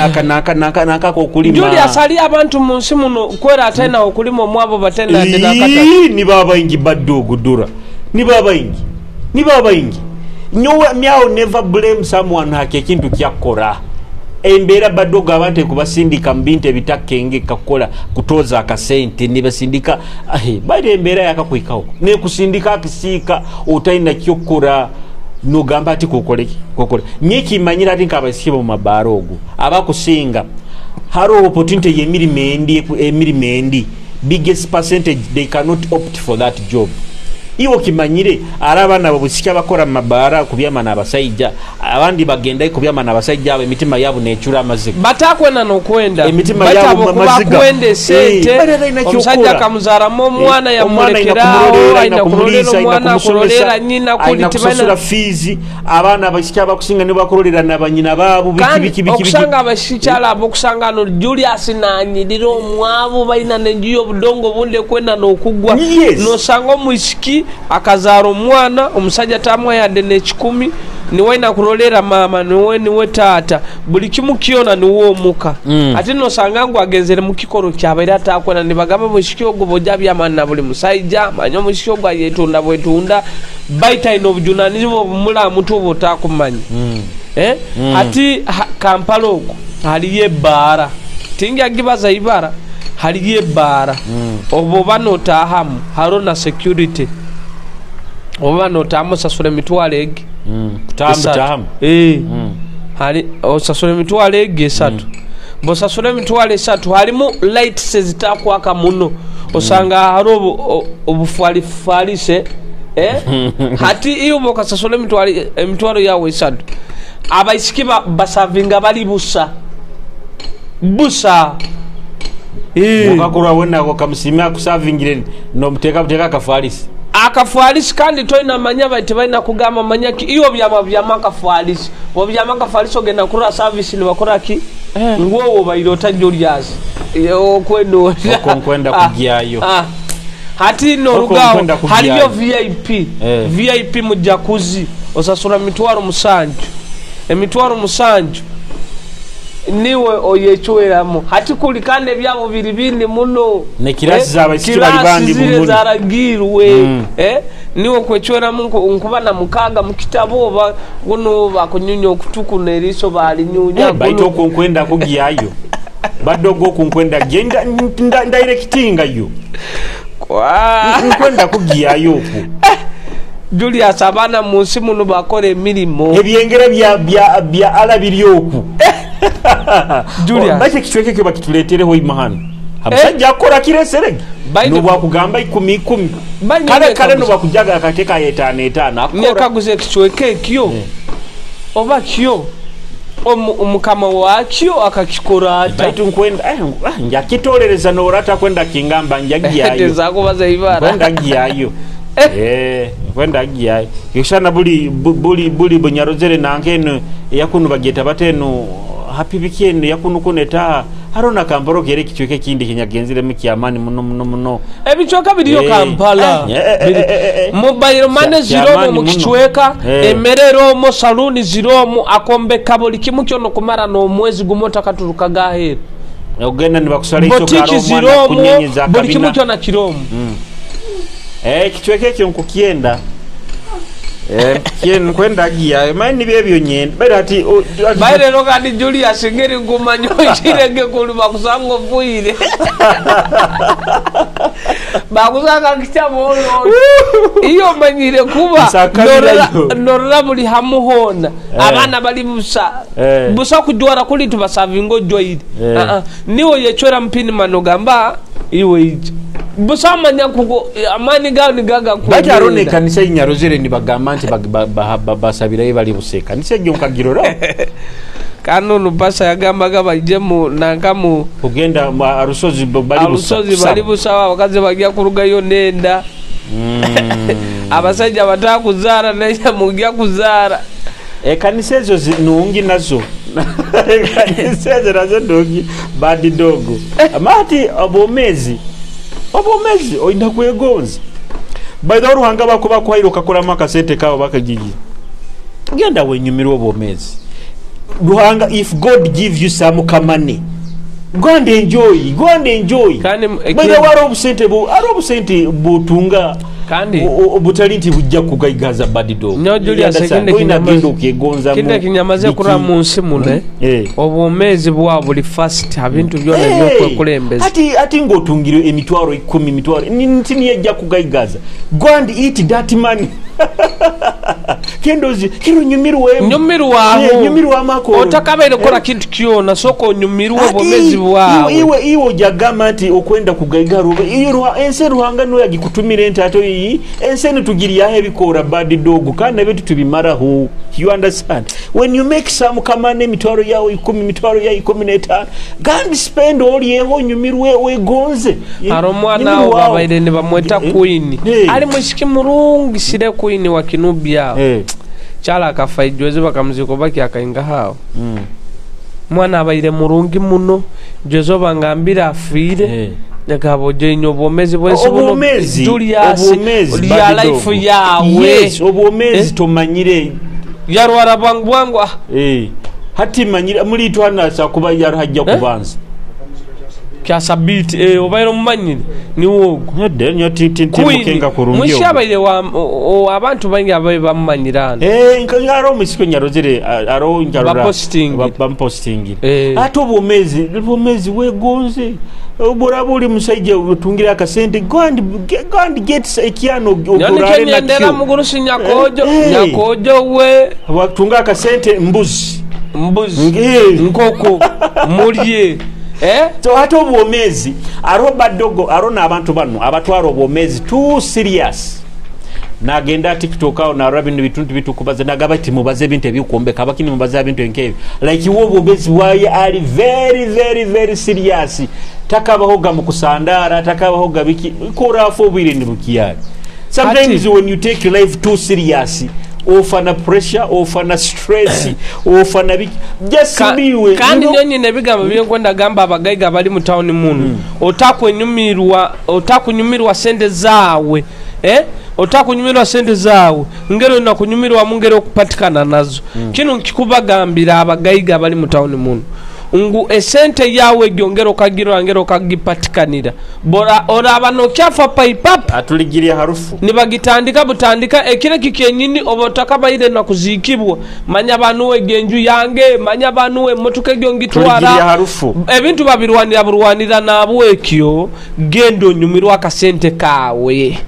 nakako okulima. Julius, ali abantu mu nsi muno kwera atalina okulima omwabo batalina nakata. Ii, niba baingi badogo dura, niba baingi, niba baingi. Nyowe myawo never blame someone haki ekintu kyakora embeera badogo. Abantu ekubasindika mu bintu ebitakengeka kukola kutoza akasente, nibasindika ahe baire embeera yakakwikaho nekusindika akisiika otalina kyokora, nogamba ati kukoleki kukole nyekimanyira ati nkabaisibe mu mabaara ogwo abakusinga hariho opportunity y'emirimu endi, emirimu endi biggest percentage they cannot opt for that job. Iwe okimanyire ari abaana babusiki abakora mu mabaara kubyama n'abasaija, abandi bagenda kubyama n'abasaija abo, emitima yabo necura amaziga. Batakwenda nokwenda. Emitima Baitu yabo abo kuba maziga. kwenda esente, Bali alina omusajja kyokora. akamuzaaramu omwana, Omwana aina yamulekerawo, kumurorera, aina aina kurorera kumuliisa, aina omwana, kumusomesa, akurorera nyina, kuli aina tibaina kusasura fiizi. Abaana abaisiki abakusinga nibo bakurorera na banyina baabo, biki Kandi biki biki biki. okusanga abashikyala abo, okusanga no Julius nanyirira omwavu, balina nenju y'obudongo bundi ekwenda n'okugwa. Nosanga omwisiki akazaara omwana, omusajja tamwa yadde n'ekikumi, niwe aina kurorera mama, niwe taata, buli kimu kyona niwe omuka. Ate nosanga ngu agenzere mu kikoro kyabaire atakwenda. Nibagamba omwisiki ogwo boja byamani na buli musaija, manya omwisiki ogwo ayetunda bwetunda, baitu aina obujunanizibwa obumula mutu oba otakumanya. Ati Kampala okwo haliyo ebbaara, tinjagibaza ibara, haliyo ebbaara. Oba oba notahamu hariho na security, oba notahamu osasura emitwaro egi esatu. Kutahamu. Hari osasura emitwaro egi esatu. Bwosasura emitwaro esatu, harimu lights ezitakwaka muno, osanga hariho obufwalifwalise. Hati iwe okasasura emitwaro yawe esatu, abaisiki basavinga bali busa busa. Mukakurwa wena okamusimia akusavingire, nomuteka buteka akafwalisi. Akafwalisi, kandi toina manya bati balina kugamba manya ki iyo byama byama akafwalisi, obyama akafwalisi ogenda kurora service nibakora ki ngwowo bairota Julius okwenda. Okwo nkwenda kugyayo. Hati Okwo norugaho nkwenda kugyayo. Haliyo VIP. VIP mu jacuzzi osasura 700,000, 700,000 niwe oyecweramu. Hati kuli kandi ebyabo biri bindi muno. Ne kirasi z'abaisiki bali Kirasi bandi zire bumuni. zaragirwe. Niwe kwecweramu nkuba na mukaga mu kitabo, oba guno bakunyunya okutuku n'eriiso balinyunya. Baitu okwo nkwenda kugyayo, badogo, okwo nkwenda genda ndairekitinga yo. Nkwenda kugyayo okwo. Julius, abaana mu nsi muno bakora emirimu. Ebyengera bya ala biri okwo. Julius. Baitu ekicweka ekyo bakituletereho imahano, abasajja akora kireserege. Nobwakugamba ikumi ikumi, kale kale, nobwakujaga akateeka etaano etaano, akora. Nyekaguza ekicweka ekyo oba kyo omukama wakyo akakikora ata? Baitu nkwenda njakitolereza norata kwenda kingamba njagyayo. Tezakubaza ibara. Nkwenda gyayo. Nkwenda gyayo kishana buli buli buli bunyarozere nankeno yakunu bageta bateno happy weekend yakunu kuneta harona Kampala kere ekicweka ekindi kinyagenziremu kyamaani muno muno muno. Ebicweka biriyo. Kampala Eh, eh, eh, eh. Mobile money ziromo Kyamaani mu muno. kicweka, emmere eromo, saluuni ziromo, akombeka buli kimu kyona okumara n'omwezi gumu otakaturuka gaheeru. Ogenda nibakusala isoka Botiki omwana ziromo, kunyenyeza buli kimu akabina. kyona kiromo. Ekicweka ekyo nkukyenda. Nkwenda giyayo manyi nibyo ebyo nyenda baira ati Baye rero kandi Julius, ngeri nkumanya okirege kuli bakusanga ofuire, bakusanga kikyabo iyo omanyire kuba Nsakabirayo. norora buli hamu hona. Abaana bali busa busa kujwara kuli tubasavinga ojwaire. Ah, ah. Niwe yecwera mpini mano gamba iwe ija busa amanya kuko amaani gawe nigaga. Bati arona ekanisa inyarozere nibagamba nti basabirayo bali busa, ekanisa egyo nkagirora. Kandi ono pasa yagambaga bajje mu nanka mu kugenda arusozi bali busa. Alusozi bali busa, abakazi bajja kurugayo nenda. Abasajja batakuzaara naye mujja kuzaara. Ekanisa ezo nungi nazo, ekanisa ezo nazo nungi badidogo amati. Obwomezi olina kwegonza. By the way, Ruhanga bakuba kwaire okakolamu akasente kaabo bakagigi, genda wenyumirwa obwomezi. Ruhanga, if God give you some money, go and enjoy, go and enjoy. Kandi By the way, hariho obusente butunga Kandi butali nti bujja kugaigaza badido. Nyo Julius, ekindi Olina genda okegonza. Kindi ekinyamaze kuraba mu nsi muno, obwomezi bwa buli fast, ebintu byona ebyokwekulembeza. Ati ng'otungire 10,000, emitwaro nti niyejja kugaigaza, go and eat that money. Kendozi kiro nyumirwemu. Nyumirwaho. Nyumirwamu ako. Otakabaire kukora kintu kyona, sooka onyumirwe obwomezi bwawe. Iwe ojagamba nti okwenda kugaigara iyo ensi Ruhanga niwe yagikutumire nti ate iyi ensi nitugiryaho ebikoora bad dog kandi nabyo titubimaraho. You understand? When you make some kamana emitwaro yawe 10, emitwaro yawe 15, kandi spend olyeho onyumirwe wegonze. Hari omwana awo babaire nibamweta Queen. Ali mwishiki murungi sire Queen wa Kinubya. Kyala akafa ijweze bakamuziko baki akainga hao. Mwana abaire murungi muno jwezo bangambira afiire. Nyakabo jenyo obwomezi bwensi buno Julius lya life yawe. Yes, obwomezi tomanyire. Yarwara bwangu bwangu. Hati manyire muri twana sakuba yarhajja kubanza. Kya sabiti obaire omumanyire ni wogo. Nyade nyo timukenga kurungi. Mwishabaire wa abantu bangi abaye bamumanyirana. Nkaro musiko nyarozere aro njarora bampostingire. Ate obwomezi wegonze. Obora buli musaija utungira akasente go and get ekyano ogorare na ndera mugurusi nyakojo nyakojo we watunga akasente mbuzi nkoko mulye. So hata obwomezi aro badogo aro n'abantu bano abatwara obwomezi too serious. Nagenda TikTok awo naraba bino bituntu bitukubaza nagaba ati mubaze ebintu ebikuombeka abakini mubaze ebintu enkebi like iwo obwomezi bwaye ali very very very serious. Takabahoga mu kusandara, takabahoga biki korafu obwire ni bukiyari. Sometimes when you take your life too serious, ofana pressure, ofana stress, ofana biki just biwe. Kandi nyonyi nebigambo byenkwenda gamba abagaiga bali mu town muno. Otakunyumirwa sente zawe. Otakunyumirwa sente zawe. Ngero na kunyumirwa mungero okupatikana nazo. Kino nkikubagambira abagaiga bali mu town muno. Ngu esente yawe gyongero kagirwa ngero kagipatikanira. Bora oraba no kyafa paipap atuligiria harufu. Nibagitandika butandika ekire kikenyini obotakabaire na kuzikibwa. Manya banuwe genju yange, manya banuwe motuke gyongitwara. Ebintu babirwanira burwanira nabwekyo gendo nyumirwa akasente kawe.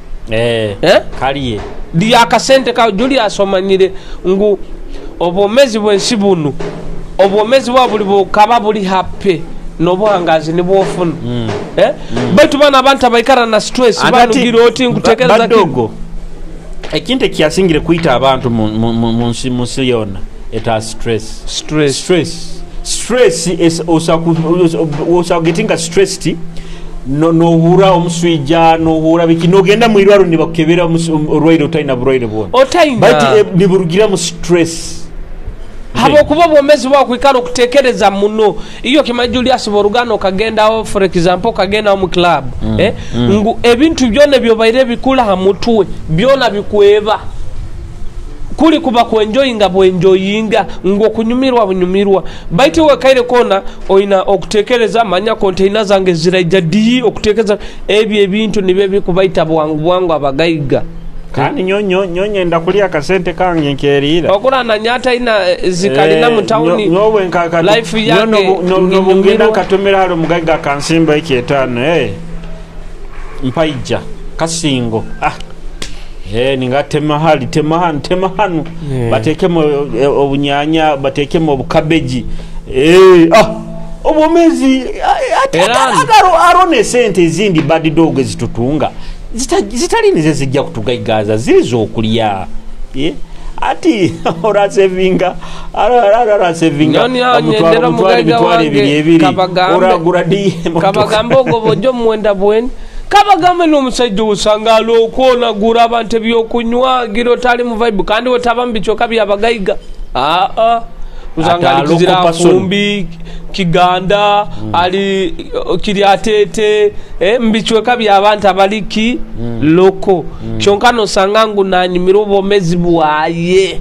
Kaliye. Diya akasente kawe Julius omanyire ngu obomezi bwensi bunu. Obwomezi bwa buli bukaba buli happy n'obuhangazi nibwofuna. Baitu bana abantu abaikara na stress banugira oti nkutekereza badogo. Ekintu ekyasingire kuyita abantu mu nsi yonna eta stress. Stress is also getting a stressed no nohura omuswija nohura biki nogenda mu irwaro nibakebera orwaire otaina burwaire bwona. Otaina. Baitu niburugira mu stress. Habo kuba obwomezi bwa kwikara okutekereza muno. Iyo kimanyi Julius borugano kagenda for example kagenda mu club. Ngu ebintu byona byobaire bikula ha mutwe byona bikweba. Kuli kuba kuenjoyinga bwenjoyinga ngo kunyumirwa bunyumirwa. Baitu wekaire kona oina okutekereza manya container zange ziraija di okutekereza ebyo ebintu nibyo bikubaita bwangu bwangu abagaiga. Kandi nyonyo ndakulia akasente kange nkerira. Okulana nyata ina zikalina mu town. Nyowe nkaka life yange no nkatomera halo mugaiga kansimba iki 5 mpaija kasingo. Ningatema hali tema hanu batekemo obunyanya batekemo obukabeji. Obwomezi arone sente ezindi bad dog ezitutunga. Zitali nize zijja kutugaigaza zirizo okulya. Ati orasevinga arasevinga amutwaro ebitwaro ebiri oragura di kabagambo ogo bojo mwenda bweni kabagambe n'omusajja osanga alokona gura abantu ebyokunywa giro tali mu vibe kandi wetaba mbichoka byabagaiga. Usanga ali kuzira fumbi Kiganda ali kiryatete mbichweka by'abantu abaliki loko kyonka nosanga ngu nanyumira obwomezi bwaye.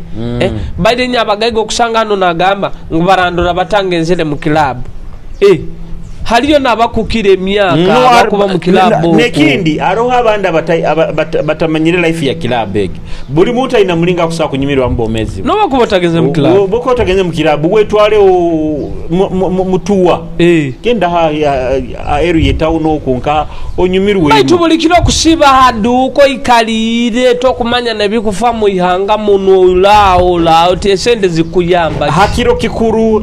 Baide nya abagaiga okusanga no nagamba ngu barandora batanga enzere mu club. Haliyo n'abakukira emyaka abakuba mu kilabu. Nekindi hariho abandi batamanyire life ya kilabu egi. Buli muntu alina mulingo akusobola kunyumirwa mu bwomezi. Nobakuba otagenze mu kilabu, Bwokuba otagenze mu kilabu, wetwale mutuwa, genda aheru yetawuni okwo nka onyumirwe. Baitu buli kiro okusiba haduuka oikaliire, tokumanya nebikufa mu ihanga muno, olaawo olaawo ti esente zikuyamba. Hakiro kikuru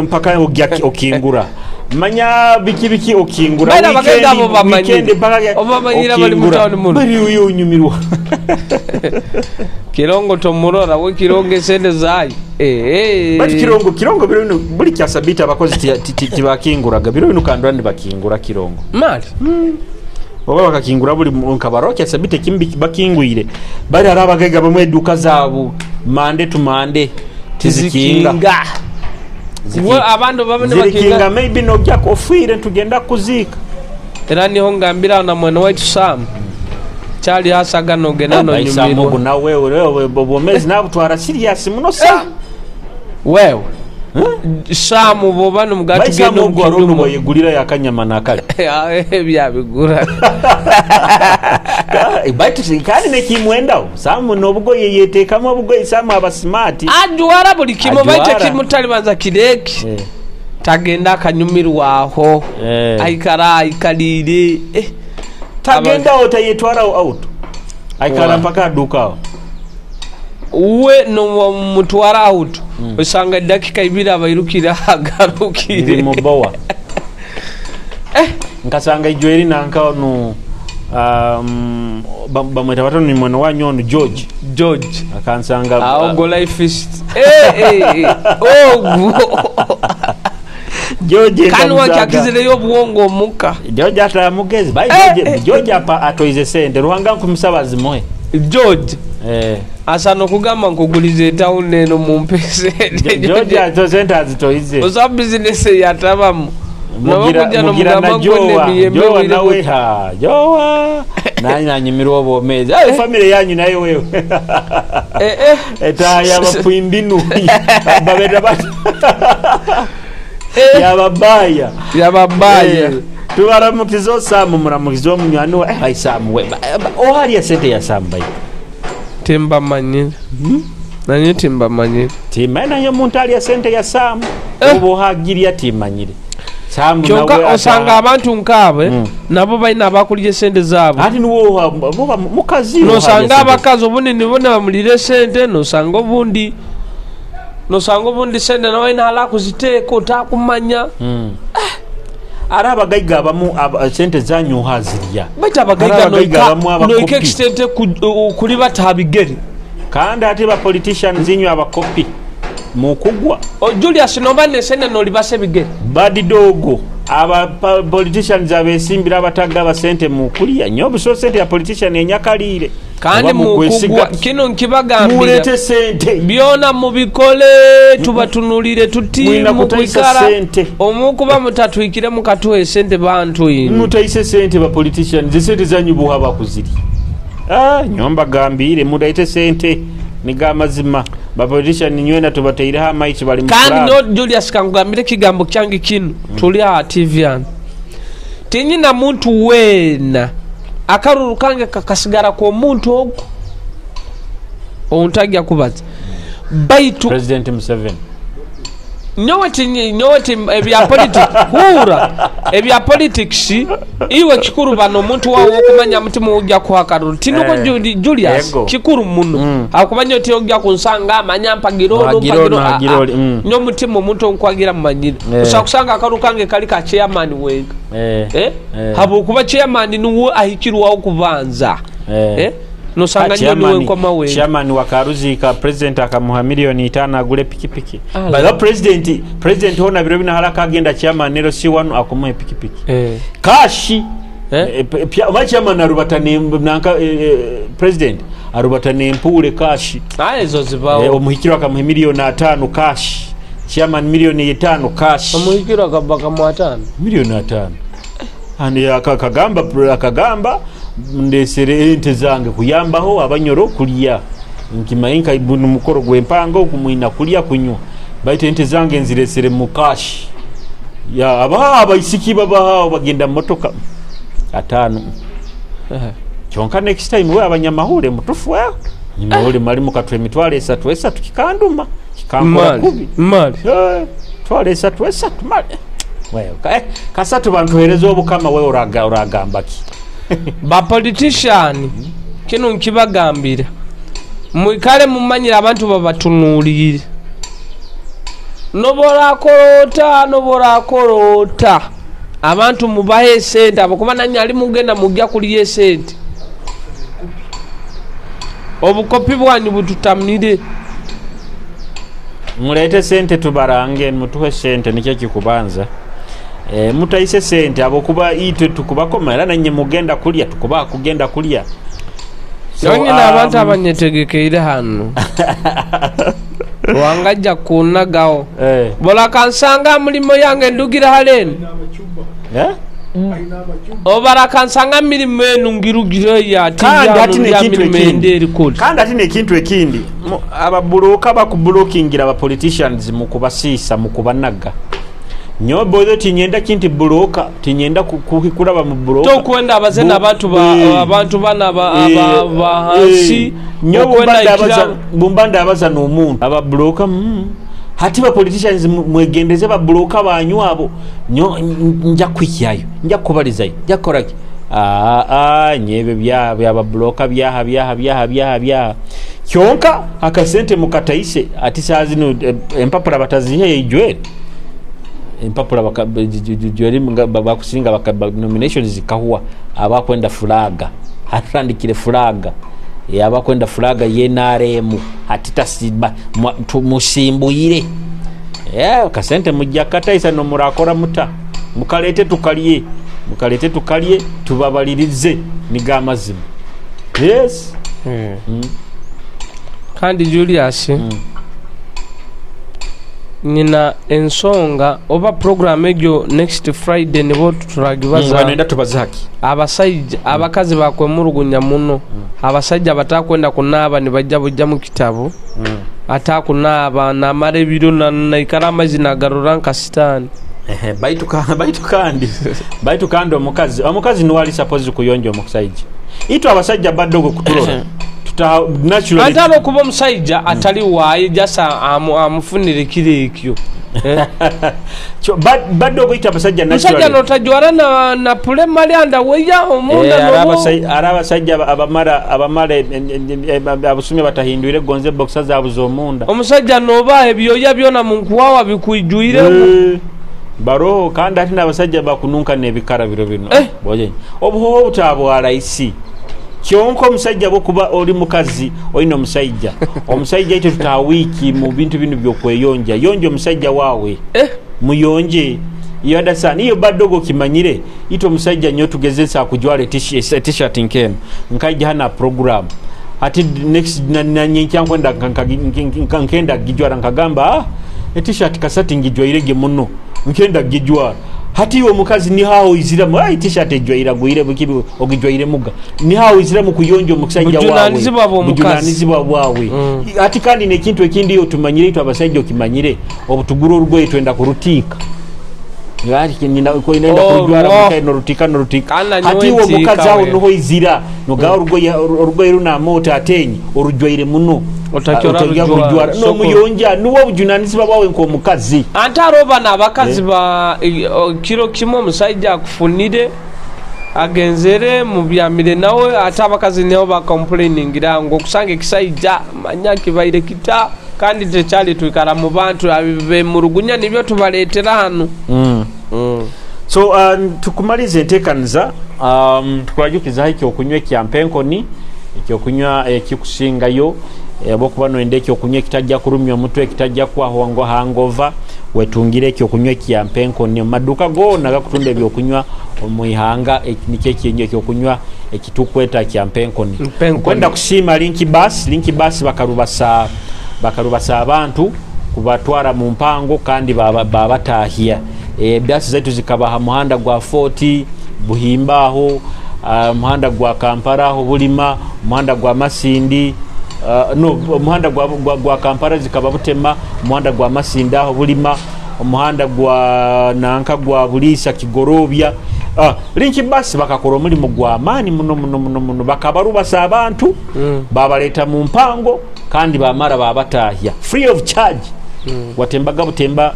mpaka ogya okingura, manya biki biki okingura. Baina abagaiga abo bamanyire. Obamanyire abali mu town muno. Bali oyo onyumirwa. Kirongo tomurora we, Kirongo esente zayo. Bati Kirongo biro bino buli kya sabiti abakozi tibakinguraga. Biro bino kandwa nibakingura Kirongo. Mali. Oba bakakingura buli nkabaro kya sabiti kimbi bakingwire. Bali hari abagaiga bamwe eduka zaabo Monday to Monday tizikinga. We abantu babe Zirikinga nibakinga. Maybe nojja ofiire tugenda kuziika. Era niho ngambira na mwene waitu Sam kyali hasaga nogenda Baisamu nonyumirwa. Nawe wewe obwomezi nabutwara serious muno Sam. Wewe Sam boba nomugati Baisamu genda ogwo arono omukidumu wayegulira yakanyama nakale. Ebyabigura. Baitu kandi nekimwendaho Samu n'obugoye yeteekamu obugoye. Samu aba smart. Ajwara buli kimu baitu Ajwara. ekimutalibanza kireki tagenda akanyumirwaho, aikara aikaliire. Tagendaho, tayetwaraho out, aikara mpaka adukaho. We nomutwara out osanga edakika 2 abairukire agarukire. Ndi mubowa nkasanga ijo eri nanka onu bamweta batano ni mwene wanyu onu George. George. Akansanga. Awo go life is ogwo. George kandi nkamusaga. wakyakizireyo obuwongo omuka. George ata mugezi bai. George apa atoize sente, Ruhanga nkumusaba zimuhe. George asana okugamba nkuguliza etawuni eno mumpe sente. George ato sente azitoize. Osaba bizinesi yatabamu. Mugira Nobakuja mugira na nomugamba Jowa ngu Jowa nawe ha Jowa naye nanyumirwa obwomezi. Ayo family yanyu naye wewe eta yabapwimbinu babeta bati yababaya. Yababaya. Tubaramukiza Osamu, muramukiza omunywani we. Ai Samu we oharya sente ya Samu bai. Timbamanyire nanye timbamanyire. Timanyi naye omuntu alya sente ya Samu oba ohagirya timanyire Samu. Kyonka nawe osanga abantu nkaabe nabo balina abakulya esente zaabwe. Ati niwo oba mukazi oharya Nosanga sente. abakazi obundi nibo nibamulira esente, nosanga obundi sente nawe nala kuziteeka otakumanya. Ari abagaiga abamu sente zanyu ohazirya. Baitu abagaiga Hari abagaiga abamu abakopi. noika extent kuli bata bigere. Kandi ate ba politicians inywe abakopi mukugwa. O, Julius, noba nesente nolibasa ebigere. Badidogo aba politicians abesimbira abatagaba sente mukulya nyo obuso sente ya politician enyakalire. Kandi Oba mukwesiga- mukugwa kino nkibagambira. Mulete sente. Byona mubikole tubatunulire tuti Mwina kutaisa mukwikara sente. Omukuba mutatwikire mukatuwa esente bantu inu. Mutaise sente ba politicians, esente zanyu buha bakuziri. Ah, nyomba gambire mutaite sente niga amazima. Ba politician nywena tubateireho amaiso bali mu Kandi plan. no Julius, kankugambire ekigambo kyange kino, tuli aha TV ano, tinyina muntu weena akaruru kange kakasigara k'omuntu ogwo ontajja kubaza baitu President Museveni. Nyowe nyowe ti ebya politics hura ebya politics iwe kikuru bano omuntu wawe okumanya mutima ojja kuha akaruru tinuko. Julius, Ego. kikuru muno akumanya oti ojja kunsanga amanya mpagira ono. Mpagira ono, mpagira ono, mpagira oli. Nyo omutima omuntu onkwagira mumanyire. Osobola kusanga akaruru kange kali ka chairman wenka. Habwokuba chairman niwe ahikirwaho kubanza. Nosanga nyo niwe nkoma wenka. Chairman wa Karuzika, president akamuha miliyoni 5 agule pikipiki. Ala. By the president hona biro bino haraka agenda chairman nero si wanu akumuha pikipiki kashi. Oba chairman arubata ne nanka president arubata nempule kashi. Ah, ezo zibawo. Omuhikiro akamuha miliyoni 5 kashi, chairman miliyoni 5 kashi. Omuhikiro akabaka mu 5. Miliyoni 5 and akagamba ndesere ente zange kuyambaho abanyoro kulya nkimanyi nka bunu mukoro gwempanga okumwina kulya kunywa baitu ente zange nziresere mu kashi. Ya aba abaisiki babaha bagenda mu motoka 5. Kyonka next time we abanyamahule mutufu we nyamahule mali mukatwe emitwalo 3 kikanduma kikankora kubi mali twalo 3 mali wewe kasatu bantuhereza obukama wewe uragamba ki? Ba politician kino nkibagambira mwikale mumanyira abantu babatunuulire. Nobora korota abantu mubahe sente abakuba nanyi ali mugenda mujja kulya sente. Obukopi bwanyu bututamire. Mulete sente tubarange, mutuhe sente nikyo kikubanza. Mutaise sente abokuba itwe tukubakoma era nanye mugenda kulya tukuba kugenda kulya. So, nyina abantu abanyetegekeire hano. Wangajja kunagawo. Bola kansanga mulimo yange ndugira haleni. Obara kansanga mirimo enu ngirugire ya kandi ati nekintu ekindi ababuloka bakubulokingira aba politicians mu kubasisa mu kubanaga. Nyo bodo tinyenda kinti buloka tinyenda kulaba mu buloka tokwenda abazena abantu bana ba hansi. Nyo bumbanda abaza n'omuntu ababuloka hati ba politicians mwegendeze ba buloka banyu abo nyo nja kwikyayo nja kubalizayo nja koraki nyebe bya bya buloka bya bya bya bya bya kyonka akasente mukataise ati saa zino empapula batazihe ijwe empapula bakajweri bakusinga baka nominations zikahuwa abakwenda fulaga hatandikire fulaga abakwenda fulaga ye NRM hatitasiba musimbuyire kasente mujja kataisa no murakora muta mukalete tukalye tubabalirize niga mazima. Yes. Kandi Julius nina ensonga oba program egyo next Friday nibo turagibaza nenda tubazaki abasajja abakazi bakwemurugunya muno. Abasajja batakwenda kunaaba nibajja bujja mu kitabo atakunaaba namara ebiro naikara amazzi nagarura nka sitaani. Baitu kandi omukazi niwali suppose kuyonja omusajja itu abasajja badogo kutulora naturally atalo kuba omusajja atali waaye jasa amufunire kire ekyo. Badogo ita abasajja naturally musajja notajwara na pule mali anda weya omunda no arabasajja abamara abusumye batahindwire gonze boxer zabuzo omunda omusajja noba ebyoya byona munkuwawa bikuijuire baro kandi ati n'abasajja bakununka n'ebikara biro bino boje obuhoho butabwala isi kyonko omusajja bokuba oli mukazi oyina omusajja omusajja ite tutawiki mu bintu bino byokweyonja yonje omusajja wawe muyonje yadasa niyo badogo kimanyire ito omusajja nyo tugezesa kujwale t-shirt nkeno nkaija hana program ati next nanyencha nkwenda nkenda gijwara nkagamba t-shirt kasati ngijwairege muno nkenda gijwara hati iwe mukazi ni hao iziramu ai t-shirt ejwaira gwire bukibi ogijwaire muga ni hao iziramu kuyonjo omusajja wawe bujunanizibwa bwawe. Ati kandi nekintu ekindi yo tumanyire itu abasajja okimanyire obutuguru orugoye twenda kurutika ngari nina ko inenda kurujwara mukaye no rutika hati iwe mukazi aho noho izira no orugoye runa mota atenyi orujwaire muno otajya kujwara no muyonja nuwo bujunanizibwa bwawe nko mukazi antaroba nabakazi ba kiro kimwe omusajja akufunire agenzere mu byamire nawe ate abakazi niho ba complainingira ngo kusanga ekisajja manya kibaire kita kandi tekyali twikara mu bantu be murugunya nibyo tubaletera hano. So tukumalize enteekaniza tukwajukiza hiki okunywa ekya mpenkoni ekyokunywa ekikusingayo abokuba noende ekyokunywa ekitajja kurumya omutwe ekitajja kwahwango hangova wetungire ekyokunywa ekya mpenkoni mu maduka gona gakutunda ebyokunywa omuihanga nikyo ekinyo ekyokunywa ekitukweta kya mpenkoni. Kwenda kusiima Linki Bus bakarubasa abantu kubatwara mu mpango kandi babatahia basi zaitu zikabaha muhanda gwa 40 Buhimbaho, muhanda gwa Kampala aho Bulima, muhanda gwa Masindi, no muhanda gwa Kampala zikaba Butema, muhanda gwa Masindi aho Bulima, Omuhanda gwa nanka gwa Buliisa Kigorobya. Link Bus bakakora omulimu gwa maani muno muno muno muno, bakabarubasa abantu, babaleta mu mpango kandi bamara babatahya free of charge. Watembaga butemba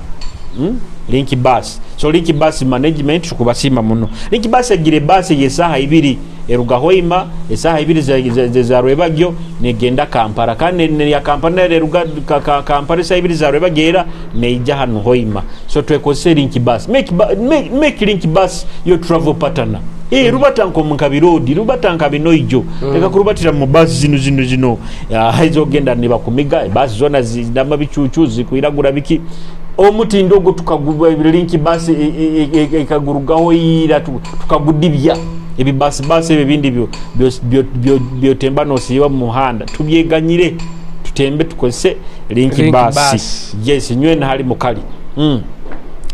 Link Bus. So Link Bus management tukubasiima muno. Link Bus egira ebasi ey'esaaha 2 eruga Hoima esaaha 2 za rwebagyo negenda Kampala, kandi ya Kampala nayo eruga Kampala esaaha 2 za rwebagyo era neija hanu Hoima. So twekozese Link Bus. Make Link Bus your travel partner. Rubata nko nka birodi, rubata nka binoijo. Leka kurubatira mu basi zino zino zino ezogenda nibakumiga basi zona zinama bicucu zikwiragura biki. Omutindo ogwo tukaguba Link Bus ekagurugaho ira tukagudibya ebibasi basi ebyo ebindi byotemba nosiiba mu muhanda, tubyeganyire, tutembe tukozese Link Link Bus. Bus. Yes, nywena hali mukali.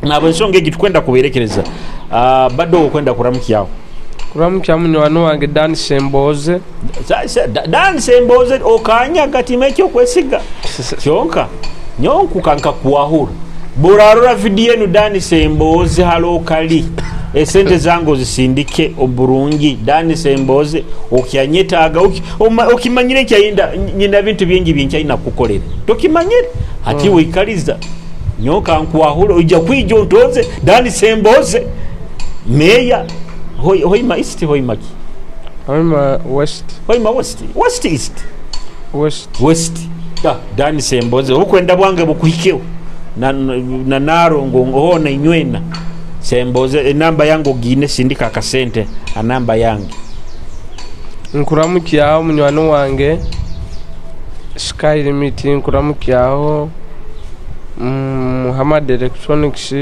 Nabo ensonga egi tukwenda kuberekereza. Bado okwenda kuramukyawo. Kuramukya munywani wange Dan Semboze. Dan Semboze okanyaga time ekyokwesiga kyonka nyonkuka nkakuwahura burarora video enu. Dan Semboze, halokali esente zange ozisindike oburungi. Dan Semboze okyanyetaaga, okimanyire nkyayinda nyina bintu bingi byenkyalina kukukolera, tokimanyire hati. Weikaliza nyonka nkuwahura, ojja kwija ontoze. Dan Semboze, meya Hoima East, Hoima ki? Hoima West. Hoima West, West, East? West. West. Dani Semboze, obukwenda bwange bukuhikeho na narongo hona inywena. Semboze, enamba yange ogine, sindika akasente anamba yange. Nkuramukyaho munywani wange Sky Limit, nkuramukyaho Muhammad Electronics,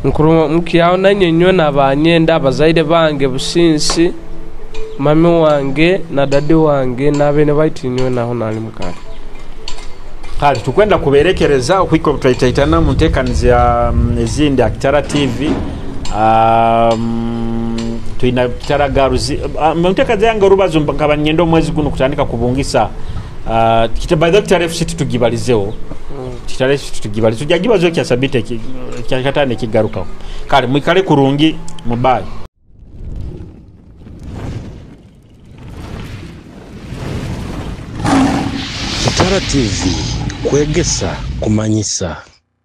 nkuramukyaho nanye nabanyenda abazaire bange Businsi, mami wange na dadi wange nabene baitu nywe naho nali mukali. Kale tukwenda kuberekereza okwika twaitaitana mu nteekaniza ya ezindi Akitara TV. Twina Kitara Girls. Mu nteekaniza yange orubazo nkaba nyenda omwezi guno kutandika kubungisa. By the way, Kitara FC tutugibalizeho. Kitara FC tutugibalize, tujja gibazo kya sabite kya katano ekigarukaho. Kale mwikale kurungi, mubayi. Kitara TV, kwegesa kumanyisa.